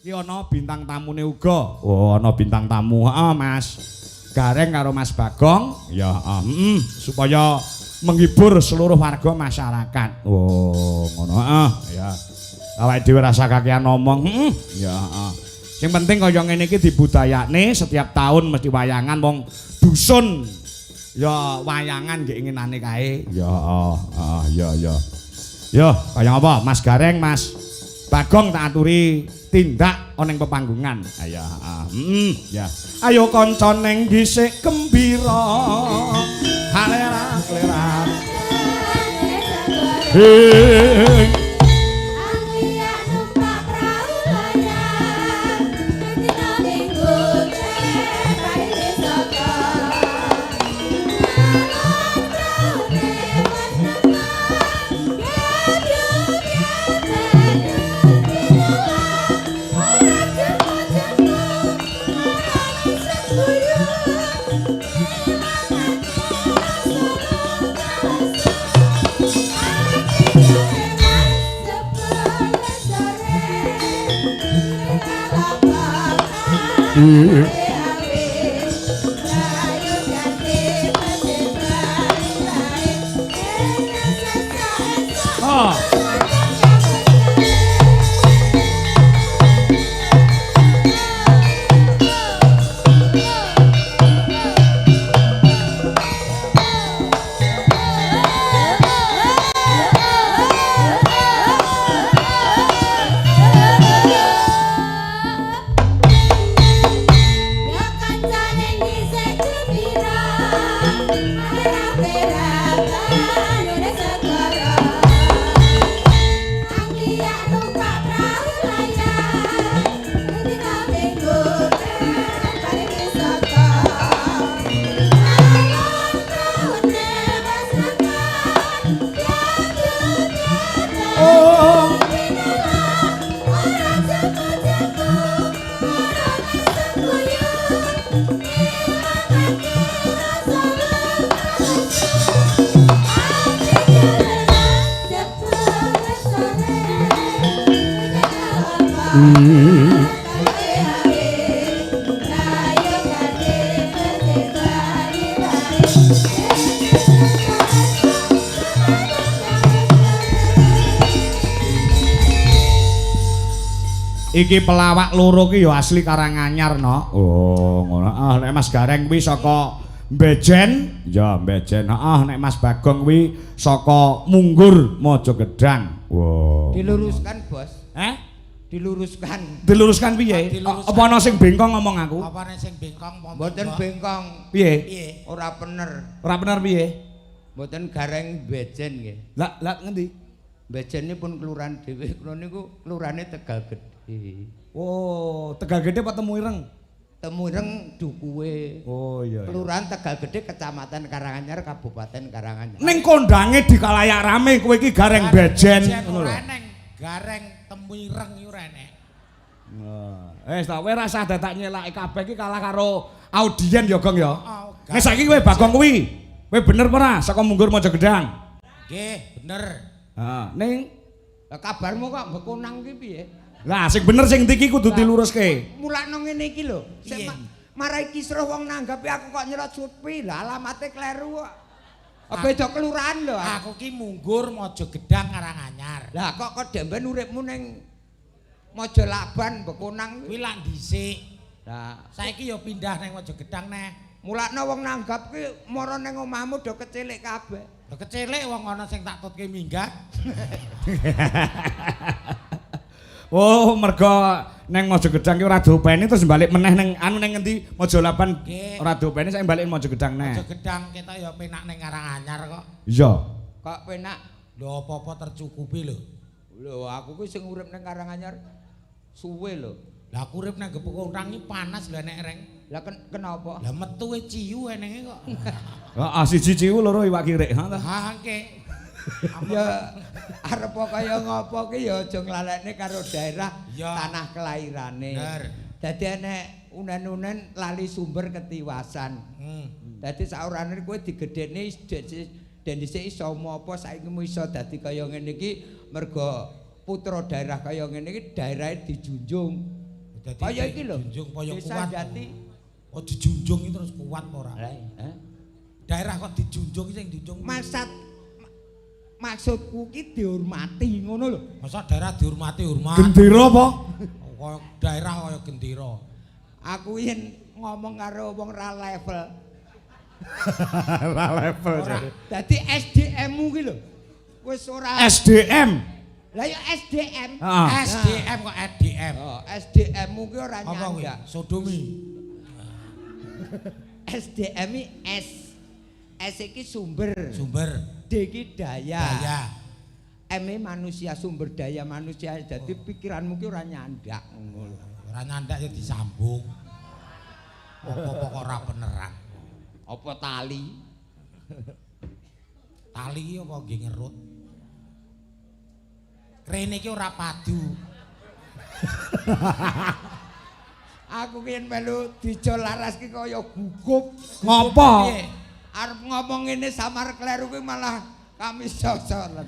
Ki ana bintang tamune uga. Oh, ana bintang tamu. Heeh, Mas Gareng karo Mas Bagong. Ya, heeh, supaya menghibur seluruh warga masyarakat. Oh, ngono. Heeh, ya. Awake dhewe rasa kakean ngomong. Heeh. Ya, heeh. Sing penting kaya ngene iki dibudayakne setiap tahun mesti wayangan wong dusun. Ya wayangan nggih ngenane kae. Ya, heeh, ya, ya. Yo, kaya apa? Mas Gareng, Mas Bagong tak aturi tindak ana ing pepanggungan. Ayo, heeh, ya. Ayo kanca ning dhisik gembira. Halera klera. Hing. Oh. Iki pelawak loro ki ya asli Karanganyar no. Oh, ngono. Ah, nek Mas Gareng kuwi saka Mbejen, ya Mbejen. Heeh, nek Mas Bagong kuwi saka Munggur Mojogedang. Wow. Diluruskan, Bos. Eh? Diluruskan. Diluruskan piye? Apa ana sing bengkong ngomong aku? Apa ana sing bengkong? Mboten bengkong. Piye? Piye? Ora bener. Ora bener piye? Mboten Gareng Mbejen nggih. Lah, lah ngendi? Mbejen pun kelurahan dhewe, kula niku kelurahane Tegal Gedhe. Oh, Tegal Gedhe apa Temu Ireng? Temu Ireng dukuwe. Oh iya. Kelurahan Tegal Gedhe, Kecamatan Karanganyar, Kabupaten Karanganyar. Ning kondange di kalayak rame kowe iki Gareng Mbejen ngono lho. Ora eneng Gareng Temu Ireng iki ora enek. Nah, wis ta kowe rasah dadak nyelake kabeh iki kalah karo audien ya Gong ya. Nek saiki kowe Bagong kuwi, kowe bener apa ora saka Munggur Mojogedang? Nggih, bener. Heeh, ning kabarmu kok bekonang ki piye? Lah sing bener sing ndi iki kudu diluruske. Mulakno ngene iki lho. Sing marai kisruh wong nanggapi aku kok nyelot supi. Lah alamate kleru kok. Beda kelurahan lho. Aku ki Munggur Mojogedang Karanganyar. Lah kok kok demben uripmu ning Mojolaban Bekonang kuwi lak dhisik. Lah saiki ya pindah ning Mojogedang neh. Mulakno wong nanggap ki mara ning omahmu do kecilik kabeh. Do kecilik wong ana sing tak tutke minggat. Oh, mergo neng Mojogedang ki ora diopeni terus balik meneh neng anu neng ngendi Mojolaban ora diopeni saiki balik Mojogedang neh. Mojogedang ketok ya penak ning Karanganyar kok. Iya. Kok penak? Lho apa-apa tercukupi lho. Lho aku ki sing urip ning Karanganyar suwe lho. Lah aku urip nang Gepukonang iki panas lho nek reng. Lah kenapa? Lah metuwe ciu enenge kok. Heeh, siji ciu loro iwak kirik, ha ta. Ha engke. Ya arep kaya ngopo ki ya aja nglalekne karo daerah tanah kelairane. Dadi enek unen-unen lali sumber ketiwasan. Dadi saurane kowe digedhekne den dhisik iso apa saiki iso dadi kaya ngene iki mergo putra daerah kaya ngene iki daerahe dijunjung. Dadi Kaya iki lho. Junjung kaya Desa kuat. Jati. Oh dijunjung iki terus kuat apa ora? Lah, Daerah kok dijunjung sing dijunjung. Maksudku ki dihormati ngono lho. Masa daerah dihormati hormat. Gendera apa? Kaya daerah kaya gendera. Aku yen ngomong karo wong ra level. Ra level Ora. jare. Dadi SDM-mu ki lho. Wis ora SDM. Lah ya SDM. Heeh. SDM kok EDM. Oh, SDM-mu ki ora Apa kuwi? nyandak. Sodomi. SDM i S. S iki sumber. Sumber D iki daya. daya. M e manusia, sumber daya manusia. Dadi pikiranmu ki ora nyandak ngono lho. Ora nyandak ya disambung. Apa-apa kok ora beneran. Apa tali? Tali iki apa nggih ngerut? Rene iki ora padu. Aku ki yen melu dijo laras ki kaya gugup. Ngopo? Piye? Arep ngomong ngene samar kleru ki malah kami sosolen.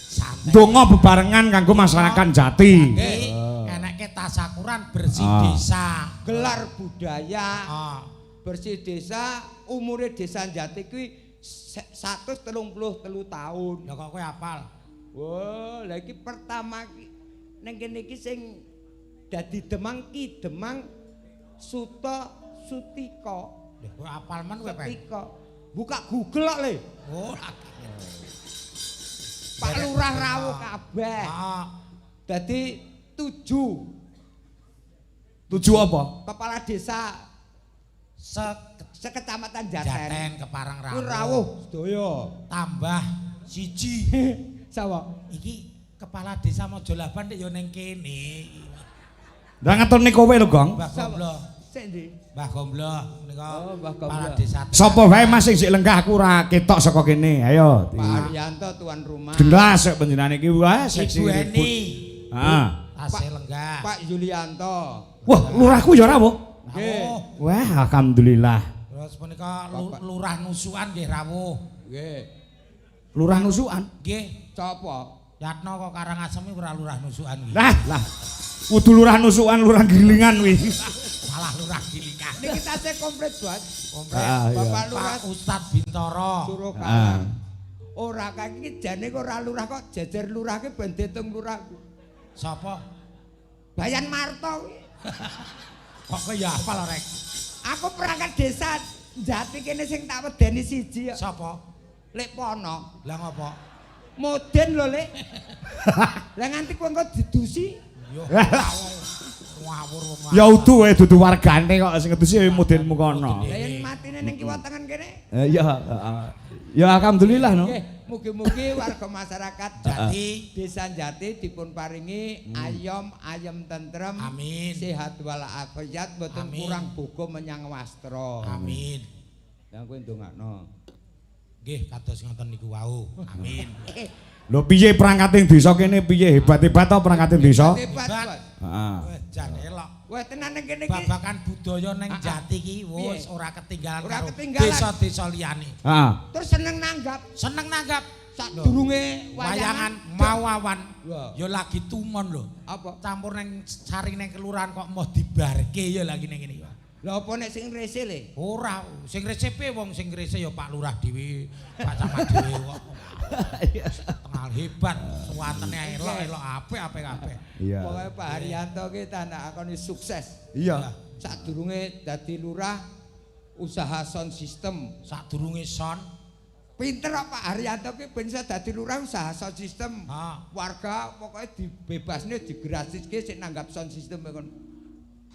Santai. Donga bebarengan kanggo masyarakat Jati. Nggih, eneke tasakuran bersih Ah. desa. Gelar budaya Ah, bersih desa, umure desa Jati kuwi 133 tahun. lha kok kowe hafal? Wah, lha iki pertama ki ning kene iki sing dadi Demang Ki Demang Suta Sutika. Lha kowe hafal men kowe, Pen. Sutika. Buka Google kok le. Oh, lagi. Pak Lurah rawuh kabeh. Ah, Dadi 7 Tuju apa? kepala desa sekecamatan Jaten. Jaten Keparang Kuwi rawuh. rawuh sedaya. Tambah siji. Sapa? Iki kepala desa Mojolaban nek ya ning kene. Lah ngeterne kowe lho, Gong. Mbah Gomblo. Sik ndi? Mbah Gomblo menika Oh, Mbah Gomblo. kepala desa. Sapa wae Mas sing sik lenggah aku ora ketok saka kene. Ayo. Pak Haryanto tuan rumah. Jelas sik panjenengane iki wah seksi Ibu ribut. Eni. Heeh. Tasih lenggah. Pak Yulianto. Wah, lurahku ya rawuh. Nggih. Rawuh. Wah, alhamdulillah. Terus punika Bapak. lurah Nusukan nggih rawuh. Nggih. Lurah Nusukan. Nggih, Sapa? Yatno kok Karangasem iki ora lurah Nusukan kuwi. Lah, lah. Kudu lurah Nusukan, lurah Gilingan kuwi. Salah lurah Gilingan. Niki tasih komplit, Bos. Komplit. Ah, iya. Bapak Lurah Pak Ustad Bintoro. Surokarang. Ora kae iki jane kok ora lurah kok jejer lurah ki ben diitung lurah. Sapa? Bayan Marto kuwi. Kok kowe ya hafal rek? Aku perangkat desa Jati kene sing tak wedeni siji ya. Sapa? Lek Pono. Lah ngopo? Moden lho, Lek. Lah nganti kowe engko didusi. Yo ngawur wong. Ya udu wae dudu wargane kok sing ngedusi ya modelmu kono. Lah yen matine ning kiwa tengen kene. Iya, heeh. Ya alhamdulillah no. Nggih, mugi-mugi warga masyarakat Jati. Desa Jati dipun paringi ayom ayem tentrem. Amin. Sehat walafiat, mboten Amin. kurang boga menyang wastra. Amin. Lah kowe ndongakno. Nggih kados ngoten niku wau. Amin. Lho piye perangkate desa kene piye hebat-hebat to perangkate desa? Hebat, Hebat. Bos. Heeh. Wes jan elok. Wah, tenan ning kene iki. Babakan budaya ning Jati iki wis Piye? ora ketinggalan Ora karo ketinggalan. desa-desa liyane. Heeh. Terus seneng nanggap Seneng nanggap sadurunge wayangan wayangan mawawan. Wah. Ya lagi tumon lho. Apa? Campur neng saring neng kelurahan kok moh dibarke ya lagi ning kene. Lah apa nek sing rese le? Ora, sing rese piye wong sing rese ya Pak Lurah dhewe, Pak Camat dhewe kok. Tengah hebat, suwantene elok-elok apik-apik kabeh. Iya. Pokoke Pak Haryanto ki tandakakone sukses. Iya. Sadurunge dadi lurah usaha sound system. Sadurunge son, Pinter kok Pak Haryanto ki ben iso dadi lurah usaha sound system. Ha. Warga pokoke dibebasne digratiske sik nanggap sound system kon.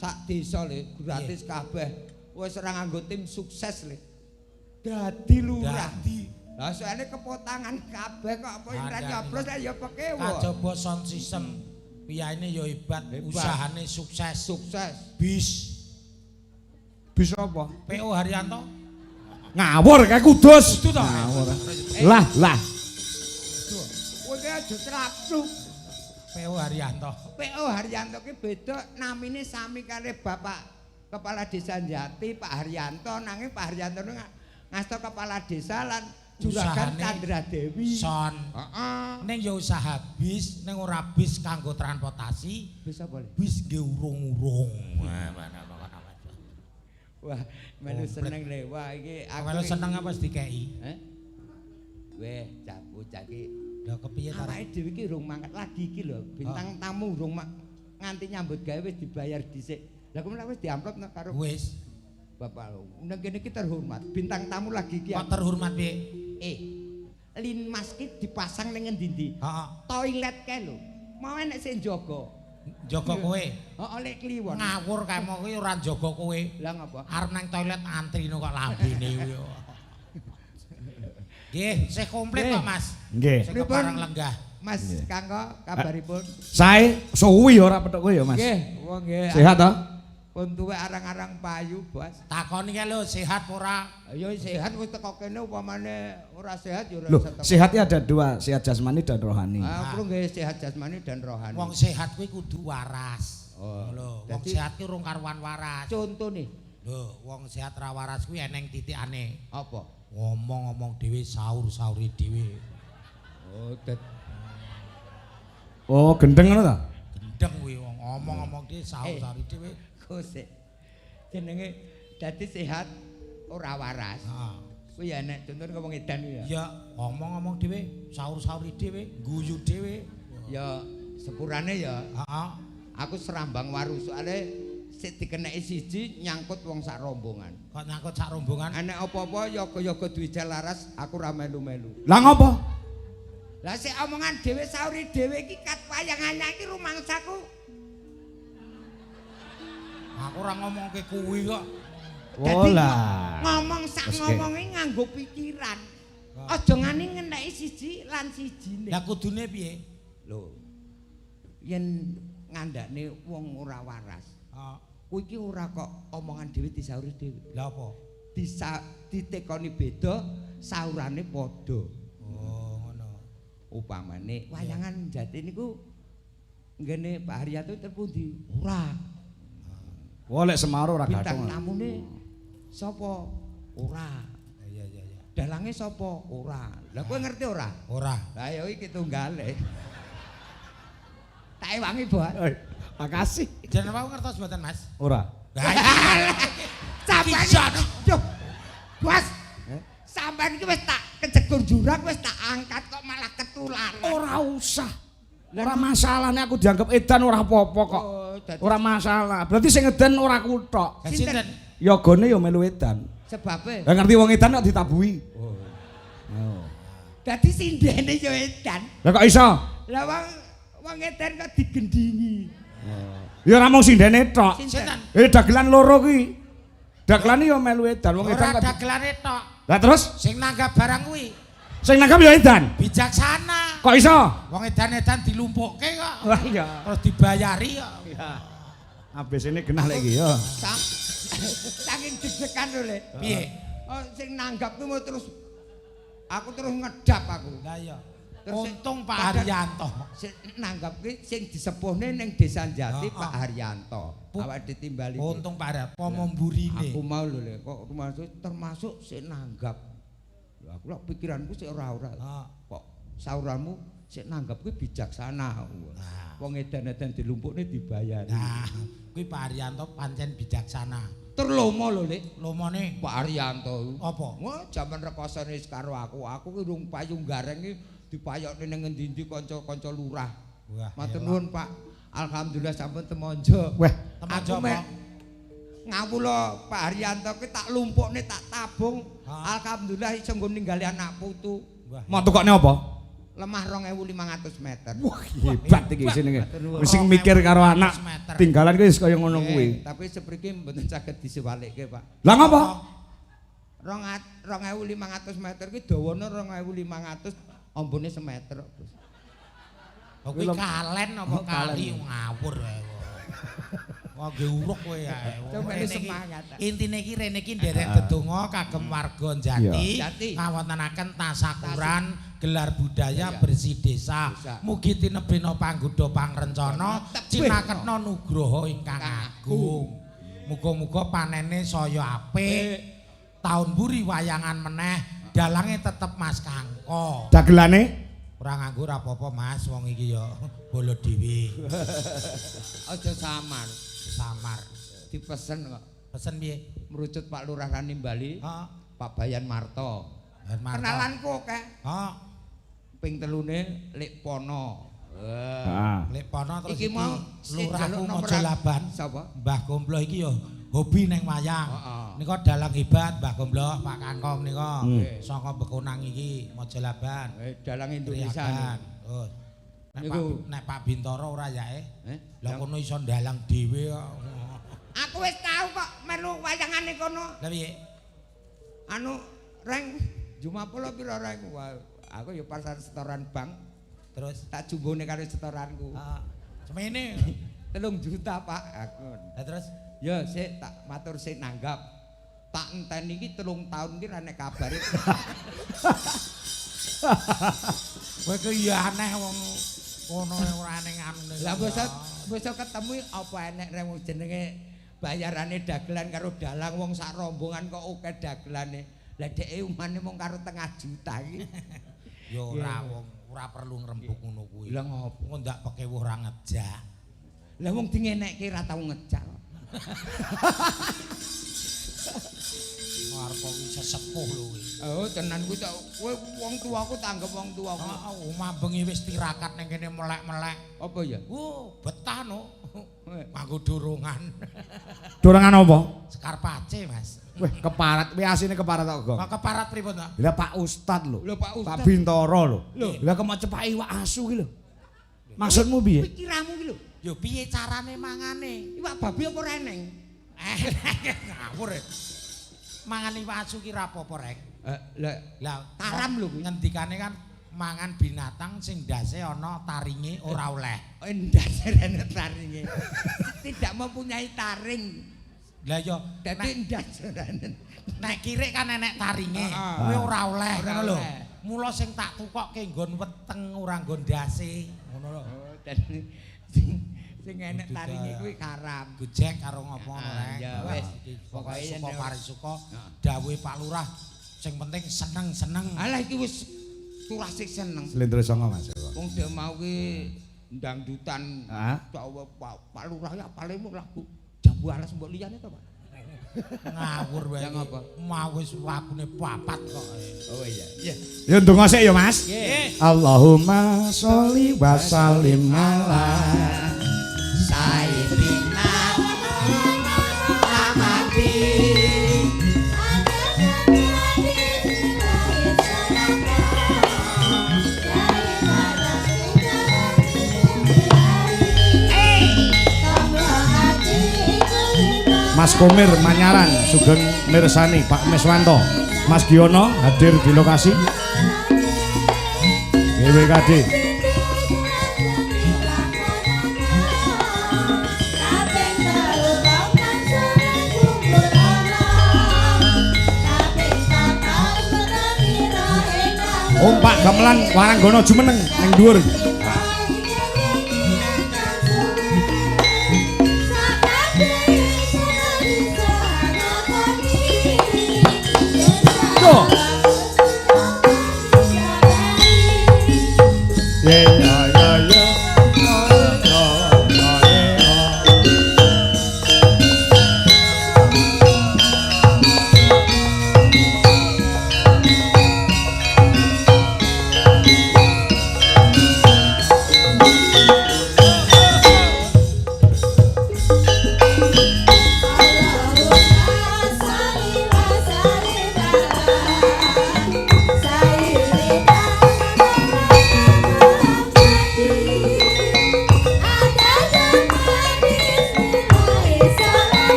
Sak desa le gratis kabeh. Wis ora nganggo tim sukses le. Dadi lurah. Dadi. Lah soalnya kepotangan kabeh kok apa ora Kandhane. nyoblos lah ya pekewo. Kajaba sound system piyaine ya hebat, Hebat. usahane sukses. Sukses. Bis Bisa apa? PO Haryanto. Ngawur kae kudus. Kudu to. Ngawur. Lah, lah. Kowe ki aja celapsu. PO Haryanto. PO Haryanto ki beda namine sami kali Bapak Kepala Desa Jati Pak Haryanto, nanging Pak Haryanto nu ngasta kepala desa lan Juragan Usahane Chandra Dewi. Son. Heeh. Ning ya usaha bis, ning ora bis kanggo transportasi, Bisa boleh. bis nggih urung-urung. Wah, mana. Wah, melu seneng le. Wah, iki Aku melu seneng apa wis dikeki? Heh? Weh, cah bocah iki. Lah kepiye ta? Awake dhewe iki urung mangkat lagi iki lho. Bintang tamu urung nganti nyambut gawe wis dibayar dhisik. Lah kowe wis diamplop no karo Wis. Bapak lho. Nang kene iki terhormat. Bintang tamu lagi iki. Kok terhormat piye? Linmas ki dipasang ning ngendi-endi? Heeh. Toilet kae lho. Mau enek sing njaga. Njaga kowe. Heeh, lek kliwon. Ngawur kae mau kuwi ora njaga kowe. Lah ngapa? Arep nang toilet antri no kok lambene kuwi. Nggih, sih komplit kok, Mas. Nggih. Sing kepareng lenggah. Mas Kangko kabaripun? Sae suwi ora petuk kowe ya, Mas. Nggih, wong nggih. Sehat ta? Pun tuwek arang-arang payu, Bos. Takoni kae lho, sehat apa ora? Ya sehat wis teko kene upamane ora sehat ya ora Loh, iso teko. sehatnya ada dua, sehat jasmani dan rohani. Ah, aku nggih sehat jasmani dan rohani. Wong sehat kuwi kudu waras. Oh. Lho, wong Dadi- sehat ki urung karuan waras. Contone Lho, wong sehat ra waras kuwi eneng titikane. apa? Ngomong-ngomong dhewe saur-sauri dhewe. Oh, Oh, gendeng ngono ta? Gendeng kuwi wong ngomong-ngomong dhewe saur-sauri dhewe. Kosek. Jenenge dadi sehat ora waras. Heeh. Kuwi ya enek contone wong edan kuwi ya. Ya ngomong-ngomong dhewe, saur-sauri dhewe, guyu dhewe. Ya sepurane ya Heeh. aku serambang waru soalé sik dikeneki siji nyangkut wong sak rombongan. Kok nyangkut sak rombongan? Enek apa-apa yoga-yoga Dwija Laras aku ora melu-melu. Lah ngopo? Lah sik omongan dhewe sauri dhewe iki kat wayangan iki rumangsaku. Aku ora ngomongke kuwi kok. Oh lah. Ngomong sak ngomonge nganggo pikiran. Aja ngani ngeneki siji lan sijine. Lah kudune piye? Lho. Yen ngandakne wong ora waras, Heeh. kuwi iki ora kok omongan dhewe disauri dhewe. Lah apa? Ditekoni beda, saurane padha. Oh, ngono. Upamane wayangan jati niku nggene Pak Haryanto terpundi? Ora. Wah, lek Semar ora Bintang gathong. tamune sapa? Ora. Iya iya iya. Dalange sapa? Ora. Lah kowe ngerti ora? Ora. Lah ya iki tunggale. Tak ewangi, Bos. Makasih. Jenengan wau ngertos mboten, Mas? Ora. Lah Sampeyan. Yo. Bos. Sampeyan iki wis tak kecegur jurang wis tak angkat kok malah ketularan. Ora usah. Ora masalah nek aku dianggap edan ora apa-apa kok. Oh, Ora masalah. Berarti sing edan ora aku tok. Sinten? Yogane ya melu edan. Sebabe. Lah ngerti wong edan kok ditabuhi. Oh. Oh. Dadi sindene ya edan. Lah kok iso? Lah wong edan kok digendingi. Ya ora mung sindene tok. Sinten? Dagelan loro kuwi. Dagelane ya melu edan wong edan Ora kok. dagelane tok. Lah terus Sing nanggap barang kuwi sing nanggap ya edan. bijaksana. Kok iso? Wong edan-edan dilumpukke kok. Wah iya. Terus dibayari kok. ABC-ne genah lek iki ya. Saking deg-degan lho, Le. Piye? Oh, sing nanggap kuwi mau terus aku terus ngedap aku. Lah iya. Terus Untung Pak Haryanto. Sing nanggap kuwi sing disepuhne ning Desa Jati Heeh. Pak Haryanto. Awake ditimbali. Untung Pak Haryanto pomo mburine. Aku mau lho, Le, kok termasuk sing nanggap. Lho aku lho pikiranku sik ora-ora. Heeh. Kok sauramu sik nanggap kuwi bijaksana. Nah. Wong edan-edan dilumpukne dibayari. Nah, kuwi Pak Haryanto pancen bijaksana. Tur lomo lho, Lek. Lomone Pak Haryanto. apa? Wah, jaman rekosane wis karo aku. Aku ki urung payu gareng iki dipayokne ning ngendi-endi kanca-kanca lurah. Wah, Matur elok. nuwun, Pak. Alhamdulillah sampun temonjo. Wah, Temonjo Aku mek apa? ngawula Pak Haryanto ki tak lumpukne tak tabung. Ha. Alhamdulillah iso nggo ninggali anak putu. Wah, mau tukokne apa? Lemah 2500 meter. Wah, hebat iki sini. Matur nuwun. Sing mikir karo anak meter. tinggalan kuwi wis kaya ngono kuwi. Tapi sepriki mboten saged disewalikke, Pak. Lah ngopo? 2500 meter ki dawane 2500 ambone semeter, Gus. Oh, kuwi kalen apa kali ngawur ae. Wah, nggih uruk kowe ya. Coba Rene iki- semangat. Intine iki rene iki nderek dedonga kagem warga Jati, Jati. ngawontenaken tasakuran gelar budaya bersih desa. Desa. Mugi tinebena panggoda pangrencana, Tebih. cinaketna nugroho ingkang agung. Muga-muga panene saya apik. Taun mburi wayangan meneh Dalange tetep Mas Kangko. Dagelane ora nganggo ora apa-apa Mas, wong iki ya bolo dhewe. Aja samar. Samar. Dipesen kok. Pesen piye? Merucut Pak Lurah Rani Bali. Heeh. Pak Bayan Marto. Bayan Marto. Kenalanku akeh. Heeh. Ping telune Lek Pono. Heeh. Lek Pono terus iki mau lurahku Mojolaban. Sapa? Mbah Gombloh iki ya hobi neng wayang. Nika dalang hebat Mbah Gombloh, Pak Kangko menika. Saka Bekonang iki Mojolaban. Dalang Indonesia. Oh. Nek Pak Bintoro ora ya eh. Lah kono iso ndalang dhewe kok. Aku wis tau kok melu wayangane kono. Lah piye? Anu reng Jumapolo pira reng? Aku ya pasar setoran bank. Terus tak jumbone karo setoranku. Heeh. Semene 3 juta Pak aku. Lah terus ya sik tak matur sik nanggap. Tak enteni iki 3 tahun iki ra nek kabare. Kowe ki ya aneh wong kono ora ning anune. Lah basa ketemu apa enek reng jenenge bayarane dagelan karo dalang wong sak rombongan kok akeh dagelane. Lah dheke umane mung karo 0,5 juta iki. Ya ora wong ora perlu ngrembug ngono kuwi. Lah ngopo? Engko ndak pekewuh ora ngejak. Lah wong dingenekke ra tau ngejak. Arep kuwi sesepuh lho kuwi. Oh tenan kuwi kowe wong tuaku tanggep wong tuaku. Heeh, omah bengi wis tirakat ning kene melek-melek. Apa ya? Betah no. Nganggo dorongan. Dorongan apa? Sekar pace, Mas. Weh, keparat kuwi asine keparat kok, Gong. Kok keparat pripun to? Lah Pak Ustad lho. Lho Pak Ustad. Pak Bintoro lho. Lah kok mau cepaki iwak asu ki lho. Maksudmu piye? Pikiranmu ki lho. Yo piye carane mangane? Iwak babi apa ora eneng? Ngawur. Mangan iwak asu ki ra apa-apa, Rek. Lah taram lho kuwi. Ngendikane kan mangan binatang sing ndase ana taringe ora oleh. Ndase ana taringe. Tidak mempunyai taring. Lah ya dadi ndase nek kirik kan enek taringe, kuwi ora oleh ngono lho. Mula sing tak tukokke nggon weteng ora nggon ndase, ngono lho. Oh, dadi sing enek taringe kuwi haram. Gojek karo ngopo ngono rek. Ya wis, pokoke suka parisuka dawuhe Pak Lurah sing penting seneng-seneng. Alah iki wis turah sik seneng. Slendro songo Mas. Wong dhek mau ki ndangdutan Pak Lurah ya apale mung lagu Jambu Alas mbok liyane to, Pak. Ngawur wae. Ya ngapa? Mau wis lagune papat kok. Oh iya. Iya. Ya ndonga sik ya, Mas. Nggih. Allahumma sholli wa sallim ala Sayyidina Muhammad. Mas Komir Manyaran sugeng mirsani Pak Meswanto, Mas Giono hadir di lokasi BWKD. Ompak gamelan Waranggono jumeneng ning dhuwur. Yeah, yeah, yeah.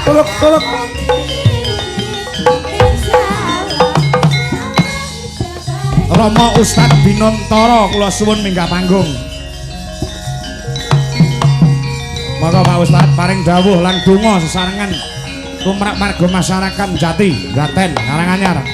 Tuluk, tuluk. Romo Ustad Binontoro kula suwun minggah panggung. Monggo Pak Ustad paring dawuh lan donga sesarengan tumrap warga masyarakat Jati, Graten, Karanganyar.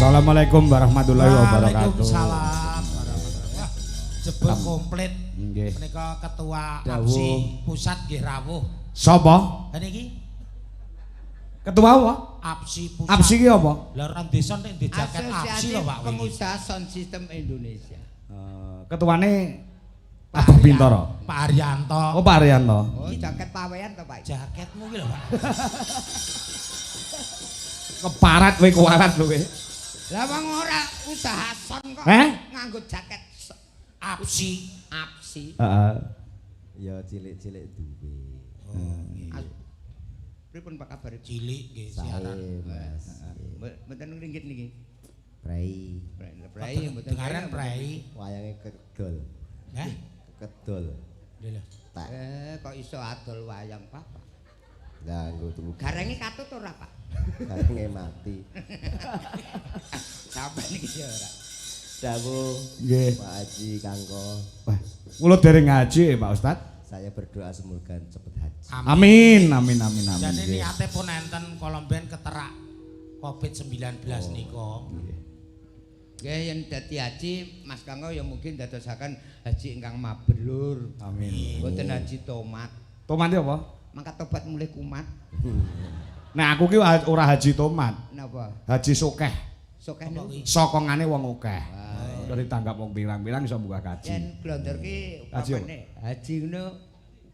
Assalamualaikum warahmatullahi wabarakatuh. Waalaikumsalam warahmatullahi. Jebul komplit. Nggih. Menika ketua APSI pusat nggih rawuh. Sapa? Lha niki Ketua apa? APSI pusat. APSI ki apa? Lah ora desa nek ndek jaket APSI lho Pak. Pengusaha Sound System Indonesia. Ketuane Abah Bintoro. Pak Haryanto. Oh, Pak Haryanto. Oh, jaket pawean to, Pak? Jaketmu ki lho, Pak. Keparat kowe kuwarat lho kowe. Lah wong ora usaha sound kok nganggo jaket APSI. APSI. Heeh. Ya cilik-cilik duwe. Pripun Pak kabare? Cilik nggih siaran. Mas. Mboten ringgit niki. Prei. Prei mboten. Dengaran prei. Wayange kekedol. Heh? Kekedol. Lho lho. Kok iso adol wayang Bapak? Lah nggo tuku. Garenge katut ora, Pak? Garenge mati. Sampai niki ya ora. Dawuh nggih Pak Haji Kangko. Wah, kula dereng ngaji Pak Ustad. Saya berdoa semoga cepet haji. Amin, amin, amin, amin. Jane niate pun enten kolomben keterak Covid-19 nika. Nggih yen dadi haji Mas Kangko ya mungkin dadosaken haji ingkang mabrur. Amin. Mboten haji tomat. Tomat apa? Mangkat tobat mulih kumat. Nah aku ki ora haji tomat. Napa? Haji sokeh. Sokeh niku sokongane wong akeh. Udah ditanggap wong pirang-pirang iso munggah kaji. Yen glondor ki upamane haji ngono.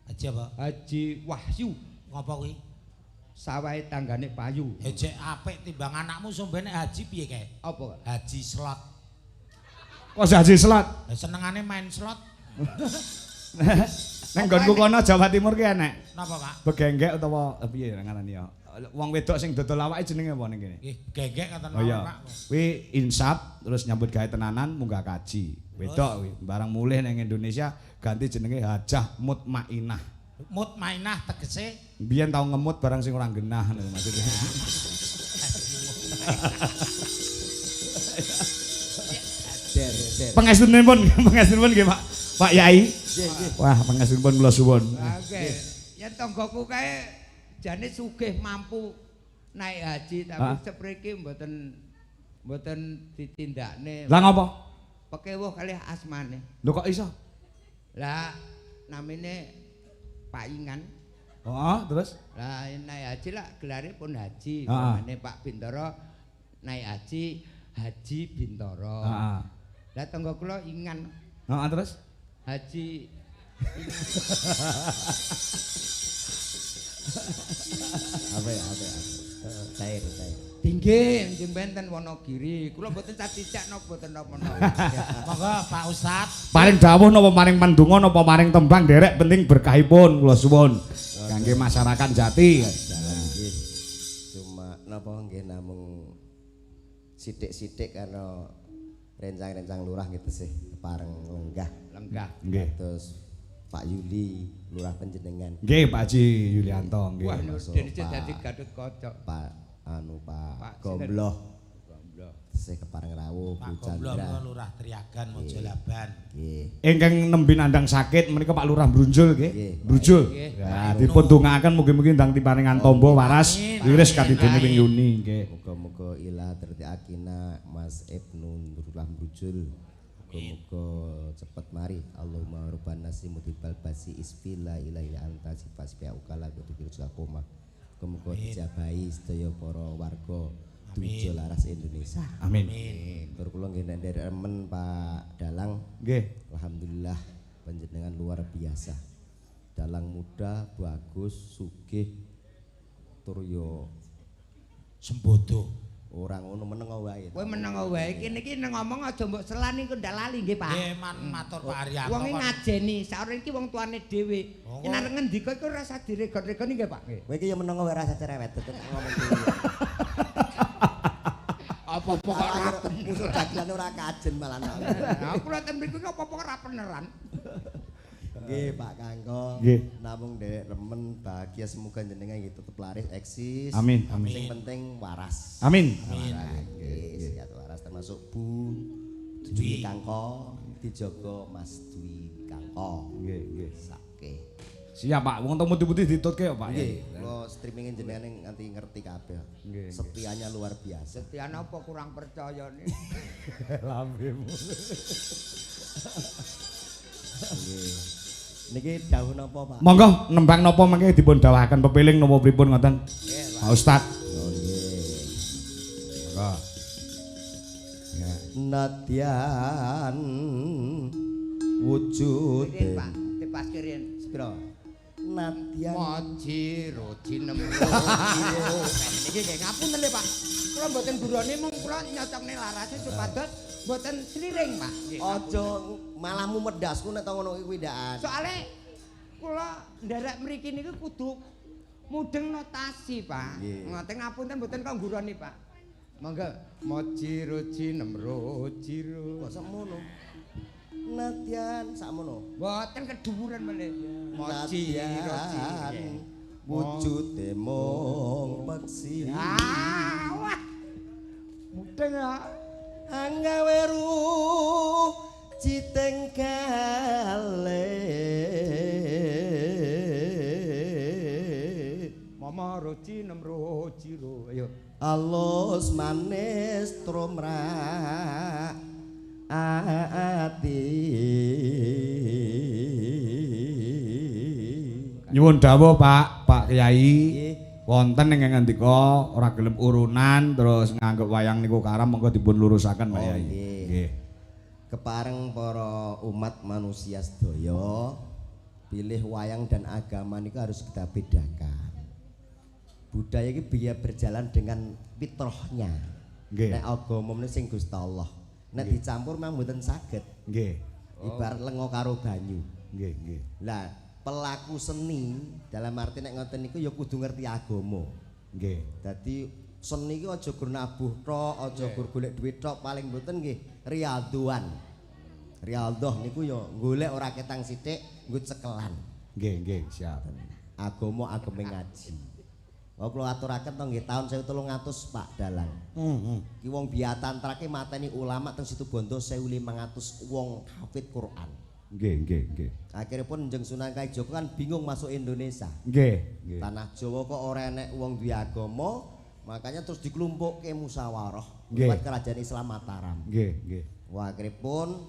Haji apa? Haji Wahyu. Ngopo kuwi? Sawahe tanggane payu. Ejek apik timbang anakmu sombene haji piye kae? Apa? Haji slot. Kok haji slot? Lah senengane main slot. Nang nggonku kono Jawa Timur ki enek. Napa, Pak? Begenggek utawa piye ngarani ya? Wong wedok sing dodol awake jenenge apa ning kene? Nggih, genggek ngoten Oh iya. Pak. Kuwi insaf terus nyambut gawe tenanan munggah kaji. Wedok kuwi barang mulih ning Indonesia ganti jenenge Hajah Mutmainah. Mutmainah tegese biyen tau ngemut barang sing ora genah lho maksudnya. Pangestunipun, pangestunipun nggih Pak. Pak Yai. Wah, pangestunipun kula suwun. Oke. Yen tanggaku kae jane sugih mampu naik haji tapi sepriki mboten ditindakne. Lah ngopo? Pekewuh kalih asmane. Lho kok iso? Lah namine Pak Ingan. Heeh, terus? Lah naik haji lah gelare pun haji. Pamane Pak Bintoro naik haji Haji Bintoro. Heeh. Lah tangga kula Ingan. Heeh, terus? Haji Apa ya, apa ya. Cair, cair. Tinggi, njeng benten Wonogiri. Kula mboten satijak napa mboten napa-napa. Monggo Pak Ustad. Paring dawuh napa paring pandonga napa paring tembang derek penting berkahipun kula suwun. Kangge masyarakat Jati. Nggih. Cuma napa nggih namung sithik-sithik karena rencang-rencang lurah nggih tesih kepareng lenggah. Lenggah. Nggih. Terus Pak Yuli, lurah panjenengan. Nggih, Pak Haji Yulianto nggih. Wah, Nurdin iki dadi Gatut Kaca. Pak anu Pak Gombloh. Gombloh. Tesih kepareng rawuh Bu Pak Gombloh Chandra. Lurah Triagan Mojolaban. Nggih. Ingkang nembe nandang sakit menika Pak Lurah Brunjul nggih. Brunjul. Ya, dipun dongaaken mugi-mugi ndang diparingan tombo waras wiris katidene ping yuni nggih. Muga-muga ila tertiakina Mas Ibnu Lurah Brunjul. Muga-muga cepet mari. Allahumma robbana nasi mutibal basi isfila ila ila anta sifat ukala kudu koma. Muga-muga dijabahi sedaya para warga Dwijo Laras Indonesia. Amin. Tur kula nggih nderek remen Pak Dalang. Nggih. Alhamdulillah panjenengan luar biasa. Dalang muda, bagus, sugih, tur yo Sembodo. Ora ngono meneng wae. Kowe meneng wae. Kene iki ngomong aja mbok selani engko ndak lali nggih, Pak. Nggih, matur Pak Haryanto. Wong iki ngajeni, saurang iki wong tuane dhewe. Oh, Yen arep ngendika iku ora usah diregon-regoni nggih, Pak. Nggih. Kowe iki ya meneng wae ora usah cerewet, tetep ngomong dhewe. Apa-apa kok ora musuh dagelan ora kajen malah. Nah, kula ten mriku iki apa-apa ora beneran. Nggih, Pak Kangko. Nggih. Namung nderek remen bahagia semoga jenengan nggih tetep laris eksis. Amin, amin. Sing penting waras. Amin. Amin. Nggih, sehat waras termasuk Bu Dwi Kangko dijaga Mas Dwi Kangko. Nggih, nggih. Sake. Siap, Pak. Wong temu putih ditutke kok, Pak. Nggih, kula streamingin jenengan nganti ngerti kabeh. Nggih, nggih. Setianya luar biasa. Setiane apa kurang percaya nih. Lambemu. Nggih. Niki dawuh napa, Pak? Monggo nembang napa mangke dipun dawuhaken pepiling napa pripun ngoten? Pak Ustad. Oh nggih. Monggo. Ya. Nadyan wujud Kirin, Pak, tepas kirin. Sepiro? Nadyan Moji roji nemu. Niki nggih ngapunten lho, Pak. Kula mboten burone mung kula nyocokne larase supados mboten sliring, Pak. Nggih. aja malah mumet ndasku nek to ngono kuwi ndakan. Soale kula nderek mriki niku kudu mudeng notasi, Pak. Ngoten ngapunten mboten kok nguroni, Pak. Monggo moji roji nemro jiro. Kok sakmono? Nadyan sakmono. Mboten kedhuwuren meneh. Moji roji. Nadyan wujude mung peksi. Ah, wah. Mudeng ya. Anggawe ruh citeng kale. Mama roji nemro jiro. Ayo. Alus manis tromrak ati. Nyuwun dawuh, Pak, Pak Kiai. Wonten ingkang ngendika ora gelem urunan terus nganggep wayang niku karam monggo dipun lurusaken Pak Oh, Yai. nggih. Nggih. Kepareng para umat manusia sedaya, pilih wayang dan agama niku harus kita bedakan. Budaya iki biar berjalan dengan fitrahnya. Nggih. Nek agama meneh sing Gusti Allah. Nek dicampur memang mboten saged. Nggih. Ibarat lenga karo banyu. Nggih, nggih. Lah, pelaku seni dalam arti nek ngoten niku ya kudu ngerti agama. Nggih. Dadi seni iki aja gur nabuh tok, aja gur golek dhuwit tok, paling mboten nggih riyadhuan. Riyadhah niku ya golek ora ketang sithik, nggo cekelan. Nggih, nggih, siap. Agama ageme ngaji. Wah kula aturaken to nggih taun 1300 Pak Dalang. Heeh. Ki wong biyatantrake mateni ulama teng Situbondo 1500 wong hafid Quran. Nggih, nggih, nggih. Akhirnya pun Njeng Sunan Kalijaga kan bingung masuk Indonesia. Nggih, nggih. Tanah Jawa kok ora enek wong duwe agama, makanya terus dikelumpukke musyawarah Nggih. lewat Kerajaan Islam Mataram. Nggih, nggih. Wah, akhirnya pun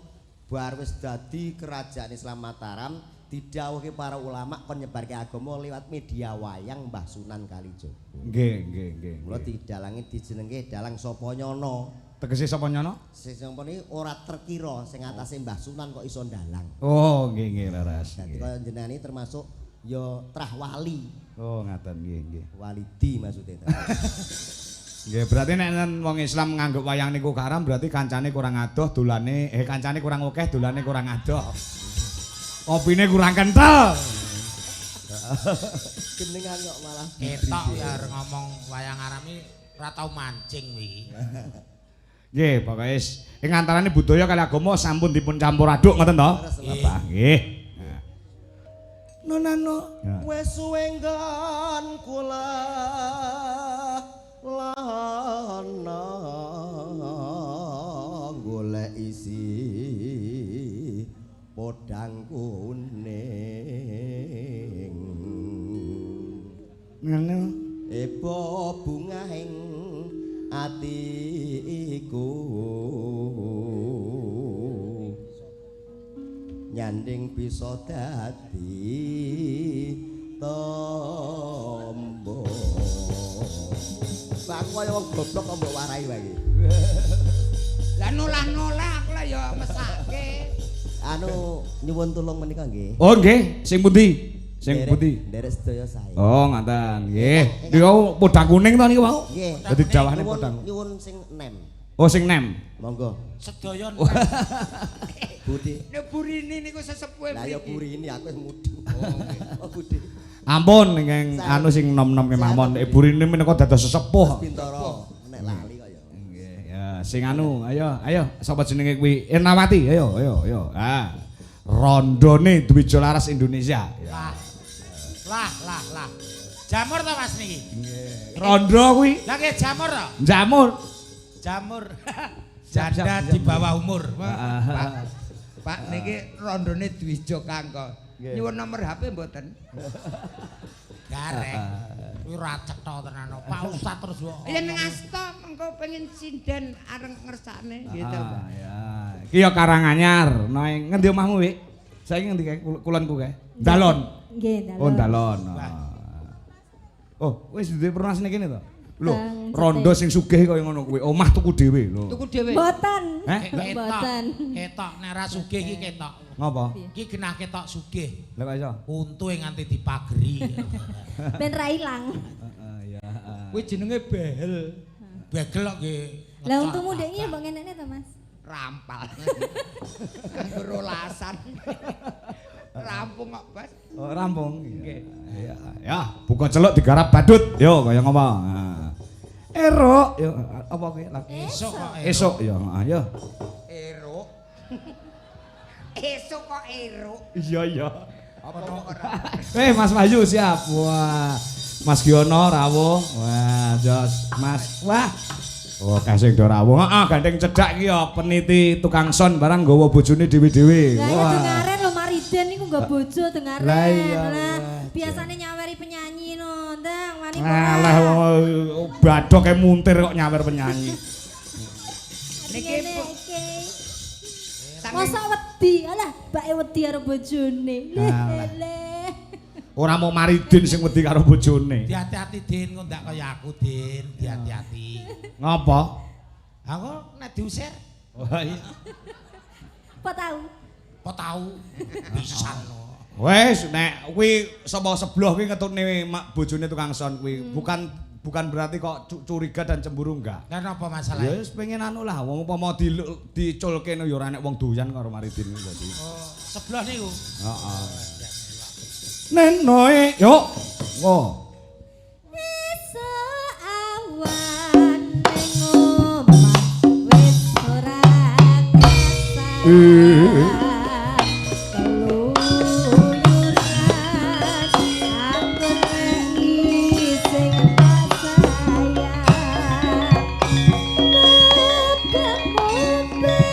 bar wis dadi Kerajaan Islam Mataram didhawuhke para ulama kon nyebarke agama lewat media wayang Mbah Sunan Kalijaga. Nggih, nggih, nggih. Mula didalangi dijenenge Dalang Sapa Nyono. Tegese sapa nyono? Sing sapa niki ora terkira sing atase Mbah Sunan kok iso ndalang. Oh, nggih, nggih, leres. Dadi kaya jenengan iki termasuk ya trah wali, Oh, ngaten nggih, nggih. walidi maksudnya. Nggih, berarti nek enten wong Islam nganggep wayang niku karam berarti kancane kurang adoh, dolane kancane kurang akeh, dolane kurang adoh. Kopine kurang kental. Jenengan kok malah Ketok ya arep ngomong wayang aram iki ora tau mancing kuwi. Nggih, pokoke ing antarane budaya kali agama sampun dipun campur aduk ngoten to? Bapak, nggih. Nonano Ya. wis suwe nggon kula lana golek isi podang kuning. Ngono. Ebo bungahing atiku nyanding bisa dadi tombo. Aku kaya wong goblok kok mbok warai wae iki. Lah nolah-nolah aku lah ya mesake. Anu nyuwun tulung menika nggih. Oh nggih, sing pundi? Sing putih. Nderek sedaya sae. Oh, ngaten. Nggih. Niku podang kuning to niku wau? Nggih. Dadi dawahne podang. Nyuwun sing nem. Oh, sing nem. Monggo. Sedaya Budi. Nek Burini niku sesepuhe Lah ya mriki. Burini aku wis mudeng. Oh, Budi. Ampun ingkang anu sing nom-nom kemawon. Nek Burini menika dados sesepuh. Bintara nek lali kok ya. Nggih, ya sing anu, ayo, ayo sapa jenenge kuwi? Ernawati, ayo, ayo, ayo. Ah. Rondone Dwijo Laras Indonesia. Ya. Lah. Lah, lah, lah. Jamur to Mas niki? Nggih. Rondo kuwi Lah nggih jamur to? jamur. Jamur. Siap, Janda siap, di bawah umur. Pak, Pak niki rondone Dwijo Kangko. Nyuwun nomor HP mboten? Gareng. Kuwi ora cetha tenan. Pak Ustaz terus kok. Ya nang asta mengko pengen sinden areng ngersakne gitu, Pak. Ah, ya. Iki ya Karanganyar. Nang ngendi omahmu, Wik? Saiki ngendi kae kulonku kae? Dalon. Nggih, dalon. Oh, dalon. Oh, wis duwe pernasne kene to? Lho, rondo sing sugih kaya ngono kuwi, omah tuku dhewe lho. Tuku dhewe. Mboten. Eh? Mboten. Ketok nek ora sugih iki ketok. Ngopo? Iki genah ketok sugih. Lah kok iso? Untuke nganti dipageri. Ben ra ilang. Heeh, ya. Kuwi jenenge behel. Begel kok nggih. Lah untumu ndek iki mbok ngenekne to, Mas? Rampal. Nganggo rolasan. Rampung kok, Bas. Oh, rampung. Nggih. Ya, ya, buka celuk digarap badut. Yo kaya ngopo. Nah. Erok, yo apa kuwi lagu? Esuk kok. Esuk yo, ayo. Eruk. Esuk kok eruk. Iya, iya. Apa kok ora? Mas Wahyu siap. Wah. Mas Giono rawuh. Wah, jos Mas. Wah. Oh, kasing do rawuh. Heeh, gandeng cedhak iki ya peniti tukang son barang nggawa bojone dhewe-dhewe. Lah ya dengaren lho Mariden niku nggo bojo dengaren. Lah iya, Lah biasane nyaweri penyanyi no, ndang wani Alah wong badoke muntir kok nyawer penyanyi. Niki iki. Mosok wedi, alah bake wedi karo bojone. Leh. Ora mau Maridin sing wedi karo bojone. Hati-hati Din, kok ndak kaya aku Din, hati-hati. Ngapa? Aku nek diusir, Oh iya. Apa tau? apa tau pisan. Wes nek kuwi sapa sebelah kuwi ngetutne mak bojone tukang son kuwi. Bukan berarti kok curiga dan cemburu enggak. Lah napa Ya masalahnya? wis pengen anu lah wong upama diculke ya ora nek wong doyan karo Maridin kuwi dadi. Oh, sebelah niku. Heeh. Nenoe yo. Oh. Esuk awan ning omah wis ora kerasa. Keluyuran aku nek sing tak sayang. Kemuping